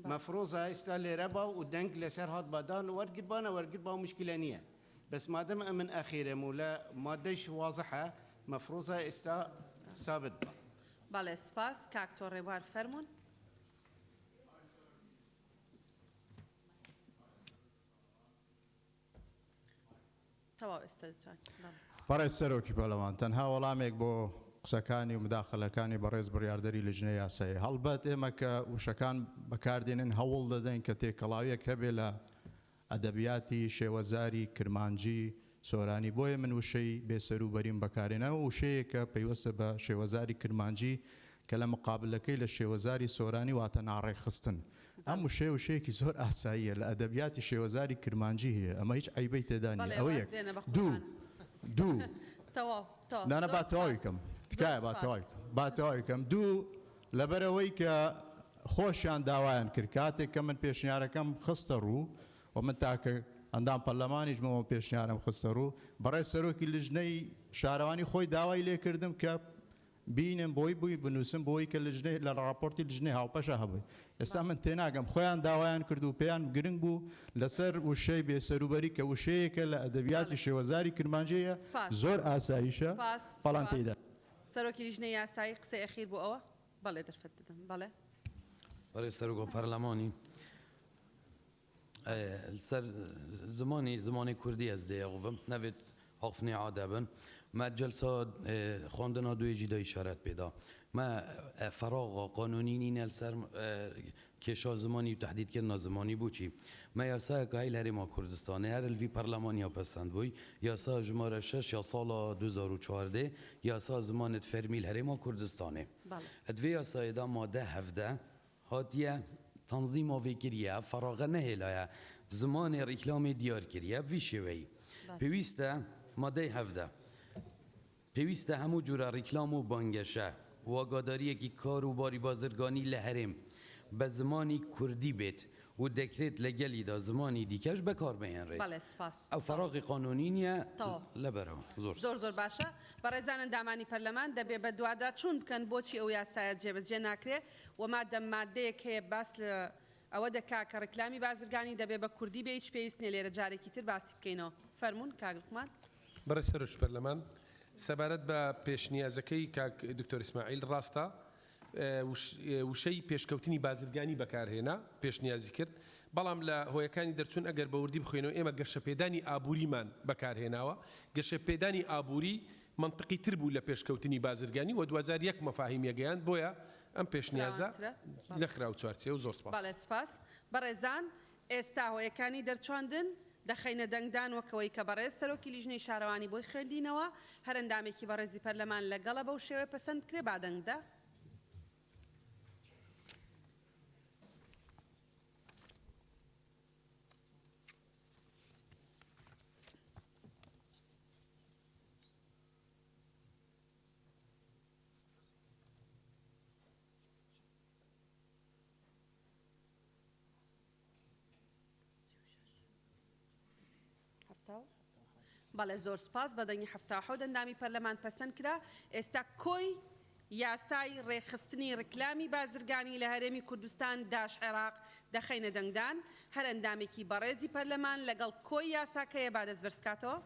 مەفرۆزە ئێستا لێرە با و دەنگ لەسەر هات بادان وەرگربانە وەرگربا و مشکلە نییە بەس مادەم ئەمن ئەخیرم و لە مادەیش وازحە مەفرۆزە ئێستا سابت با. بەڵێ سوپاس کاک تۆ ڕێبوار فەرموون. تەواو ئێستا دەتوانین. بەڵێ. بەڕێز سەرۆکی پەرلەمان، تەنها وەڵامێک بۆ قسەکانی و مداخەلەکانی بەڕێز بڕیاردەری لیژنەی یاسایی. هەڵبەت ئێمە کە وشەکان بەکاردێنین هەوڵ دەدەین کە تێکەڵاویەک هەبێ لە ئەدەبیاتی شێوەزاری کرمانجی، سۆرانی، بۆیە من وشەی بێسەروبەریم بەکارهێنا، ئەوە وشەیەکە پەیوەستە بە شێوەزاری کرمانجی کە لە مقابلەکەی لە شێوەزاری سۆرانی واتە ناڕێکخستن. ئەم وشەیە وشەیەکی زۆر ئاساییە لە ئەدەبیاتی شێوەزاری کرمانجی هەیە، ئەمە هیچ عەیبەی تێدا نییە. بەڵێ ئەوە واز یەک. بێنە بە دوو، قوربان. دوو. تەواو، تەواو. نا نا زۆر با تەواوی سوپاس. کەم. زۆر تکایە با سوپاس. تەواوی کەم. با تەواوی کەم. دوو، لەبەرئەوەی کە خۆشیان داوایان کرد کاتێک کە من پێشنیارەکەم خستە ڕوو و من تاکە ئەندام پەرلەمانیش بووم ئەو پێشنیارەم خستە ڕوو، بەڕێز سەرۆکی لیژنەی شارەوانی خۆی داوای لێکردم کە بینم بۆی بووی بنووسم بۆی کە لیژنەی لە ڕاپۆرتی لیژنەی هاوبەشە هەبووی. ئێستا من تێناگەم خۆیان داوایان کرد و پێیان گرنگ بوو لەسەر وشەی بێسەروبەری کە وشەیەکە لە ئەدەبیاتی شێوەزاری کرمانجییە سپاس. زۆر ئاساییشە سپاس. بەڵام سپاس. تێیدا. سەرۆکی لیژنەی یاسایی قسەی ئەخیر بۆ ئەوە؟ بەڵێ دەرفەت دەدەم. بەڵێ. بەڕێز سەرۆک پەرلەمانی سەر زمانی زمانی کوردی ئەز دەیاخڤم نەڤێت ئاخفنێ عادە بن مە جەلسا خواندنا دوێ جی دا ئیشارەت پێدا مە فەراغا قانونی نینە لەسەر کێشا زمانی و تەحدید کردنا زمانی بۆچی مە یاسایەکە هەی لە هەرێما کوردستانێ هەر لڤی پەرلەمانیا پەسەند بووی یاسا ژمارە 6 یا ساڵا 2014 یاسا زمانت فەرمی لە هەرێما کوردستانێ ئەدڤێ یاسایەدا مادە 17 هاتیە تەنزیما ڤێ کریە فەراغە نەهێلایە زمانێ ڕیکلامێ دیار کریە ڤی شێوەیی پێویستە مادەی 17 پێویستە هەموو جورە ڕیکلام و بانگەشە و ئاگادارییەکی کار و باری بازرگانی لە هەرێم بە زمانی کوردی بێت و دەکرێت لەگەلیدا زمانی دیکەش بەکاربهێنرێت. بەڵێ سوپاس. ئەو فەراغی قانونی نییە تەواو. لەبەرئەوە. زۆر زۆر سوپاس. زۆر باشە. بەڕێزان ئەندامانی پەرلەمان دەبێ بەدواداچوون بکەن بۆچی ئەو یاسایە جێبەجێ ناکرێ و مادەم مادەیەک هەیە باس لە ئەوە دەکا کە ڕیکلامی بازرگانی دەبێ بە کوردی بێ هیچ پێویست نییە لێرە جارێکی تر باسی بکەینەوە. فەرموون کاک لوقمان. بەڕێز سەرۆکی پەرلەمان، سەبارەت بە پێشنیازەکەی کاک دکتۆر ئیسماعیل، ڕاستە وشەی پێشکەوتنی بازرگانی بەکارهێنا، پێشنیازی کرد، بەڵام لە هۆیەکانی دەرچوون ئەگەر بە وردی بخوێنەوە ئێمە گەشەپێدانی ئابووریمان بەکارهێناوە، گەشەپێدانی ئابووری مەنتقی تر بوو لە پێشکەوتنی بازرگانی و دواجار یەک مەفاهیم یەگەیاند، بۆیە ئەم پێشنیازە فراوانترە. بەڵێ. نەخراو چوارچێوە. زۆر سپاس. بەڵێ سپاس. بەڕێزان ئێستا هۆیەکانی دەرچواندن دەخەینە دەنگدان وەک ئەوەی کە بەڕێز سەرۆکی لیژنەی شارەوانی بۆی خوێندینەوە، هەر ئەندامێکی بەڕێزی پەرلەمان لەگەڵە بەو شێوەیە پەسەند بکرێ با دەنگ بدا. بەڵێ زۆر سوپاس، بە دەنگی 77 ئەندامی پەرلەمان پەسەند کرا. ئێستا کۆی یاسای ڕێکخستنی ڕیکلامی بازرگانی لە هەرێمی کوردستان داش عێراق دەخەینە دەنگدان. هەر ئەندامێکی بەڕێزی پەرلەمان لەگەڵ کۆی یاساکەیە با دەست بەرزکاتەوە.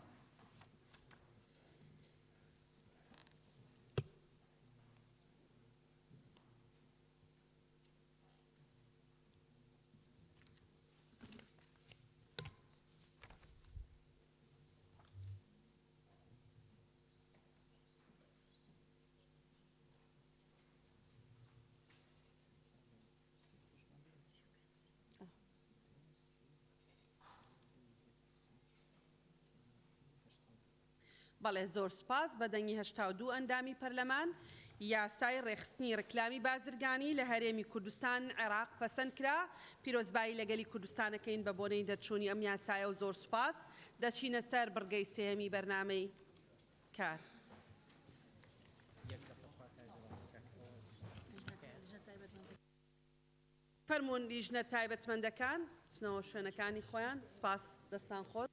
بەڵێ زۆر سوپاس. بە دەنگی 82 ئەندامی پەرلەمان یاسای ڕێکخستنی ڕیکلامی بازرگانی لە هەرێمی کوردستان عێراق پەسەند کرا. پیرۆزبایی لە گەلی کوردستان ئەکەین بە بۆنەی دەرچوونی ئەم یاسایە و زۆر سوپاس. دەچینە سەر بڕگەی سێیەمی بەرنامەی کار. فەرموون لیژنە تایبەتمەندەکان بچنەوە شوێنەکانی خۆیان. سپاس، دەستان خۆش.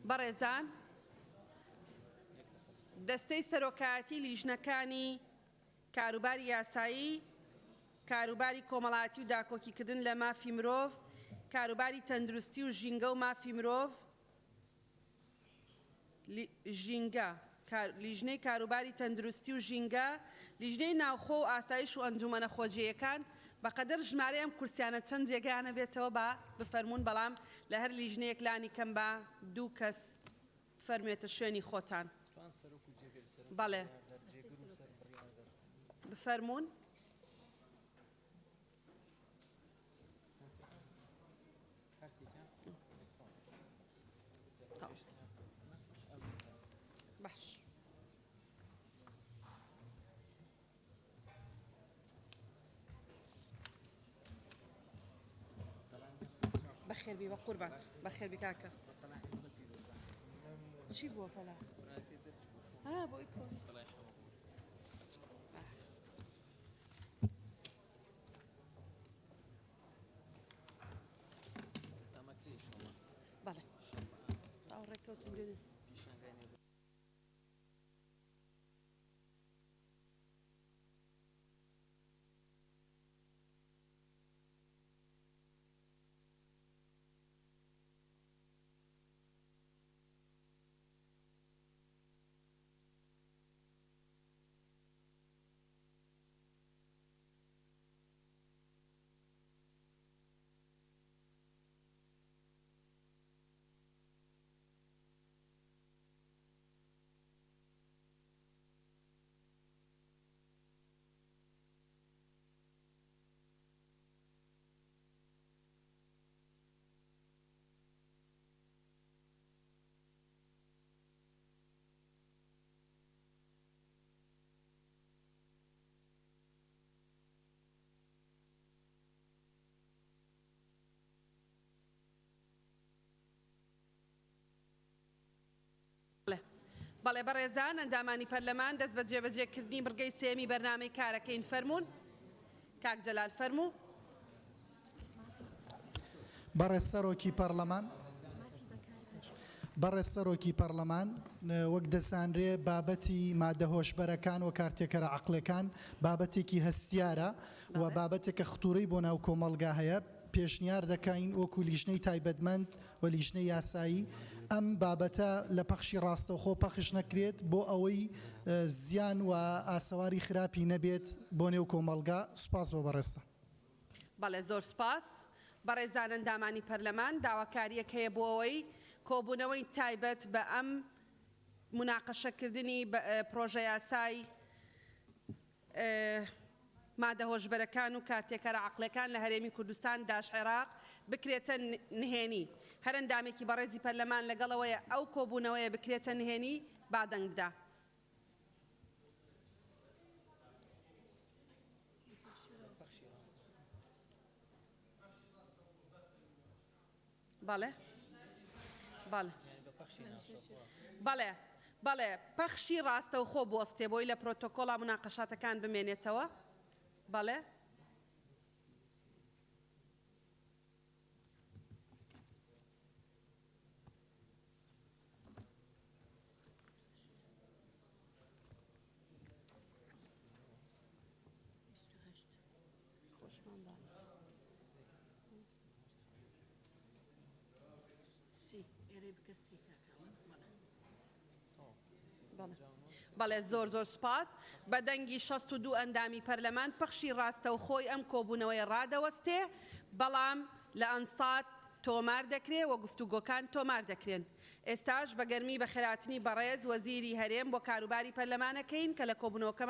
بەڕێزان، دەستەی سەرۆکایەتی لیژنەکانی کاروباری یاسایی، کاروباری کۆمەڵایەتی و داکۆکیکردن لە مافی مرۆڤ، کاروباری تەندروستی و ژینگە و مافی مرۆڤ، ژینگە، لیژنەی کاروباری تەندروستی و ژینگە، لیژنەی ناوخۆ و ئاسایش و ئەنجومەنە خۆجێیەکان، بەقەدەر ژمارەی ئەم کورسیانە چەند جێگایان هەبێتەوە با بفەرموون، بەڵام لە هەر لیژنەیەک لانی کەم با دوو کەس بفەرموێتە شوێنی خۆتان. بەڵێ بفەرموون. باش. بەخێربی بە قوربان بەخێربی کاکە چی بووە فەلا ها بۆی بەڵێ ئەو ڕێککەوتن دوێنێ. بەڵێ بەڕێزان ئەندامانی پەرلەمان دەست بە جێبەجێکردنی بڕگەی سێیەمی بەرنامەی کارەکەین فەرموون کاک جەلال فەرموو. بەڕێز سەرۆکی پەڕلەمان بەڕێز سەرۆکی پەڕلەمان وەک دەزانرێ بابەتی مادە هۆشبەرەکان و کارتێکەرە عەقڵێکان بابەتێکی هەستیارە و بابەتێکە ختورەی بۆ ناو کۆمەڵگا هەیە پێشنیار دەکەین وەکو لیژنەی تایبەتمەند و لیژنەی یاسایی ئەم بابەتە لە پەخشی ڕاستەوخۆ پەخش نەکرێت بۆ ئەوەی زیان و ئاسەواری خراپی نەبێت بۆ نێو کۆمەڵگا سوپاس بۆ بەڕێزتان. بەڵێ زۆر سوپاس. بەڕێزان ئەندامانی پەرلەمان داواکاریەک هەیە بۆ ئەوەی کۆبوونەوەی تایبەت بە ئەم موناقەشەکردنی پڕۆژەیاسای مادە هۆشبەرەکان و کارتێکەرە عەقڵێکان لە هەرێمی کوردستان داش عێراق بکرێتە نهێنی. هەر ئەندامێکی بەڕێزی پەرلەمان لەگەڵ ئەوەیە ئەو کۆبوونەوەیە بکرێتە نهێنی با دەنگ بدا. بەڵێ بەڵێ بەڵێ بەڵێ پەخشی ڕاستەوخۆ بوەستێ بۆی لە پرۆتۆکۆڵا مناقەشاتەکان بمێنێتەوە بەڵێ. بەڵێ زۆر زۆر سوپاس. بە دەنگی 62 ئەندامی پەرلەمان پەخشی ڕاستەوخۆی ئەم کۆبوونەوەیە ڕادەوەستێ، بەڵام لە ئەنسات تۆمار دەکرێ و گفتوگۆکان تۆمار دەکرێن. ئێستاش بە گەرمی بەخێرهاتنی بەڕێز وەزیری هەرێم بۆ کاروباری پەرلەمان ئەکەین کە لە کۆبوونەوەکەمان.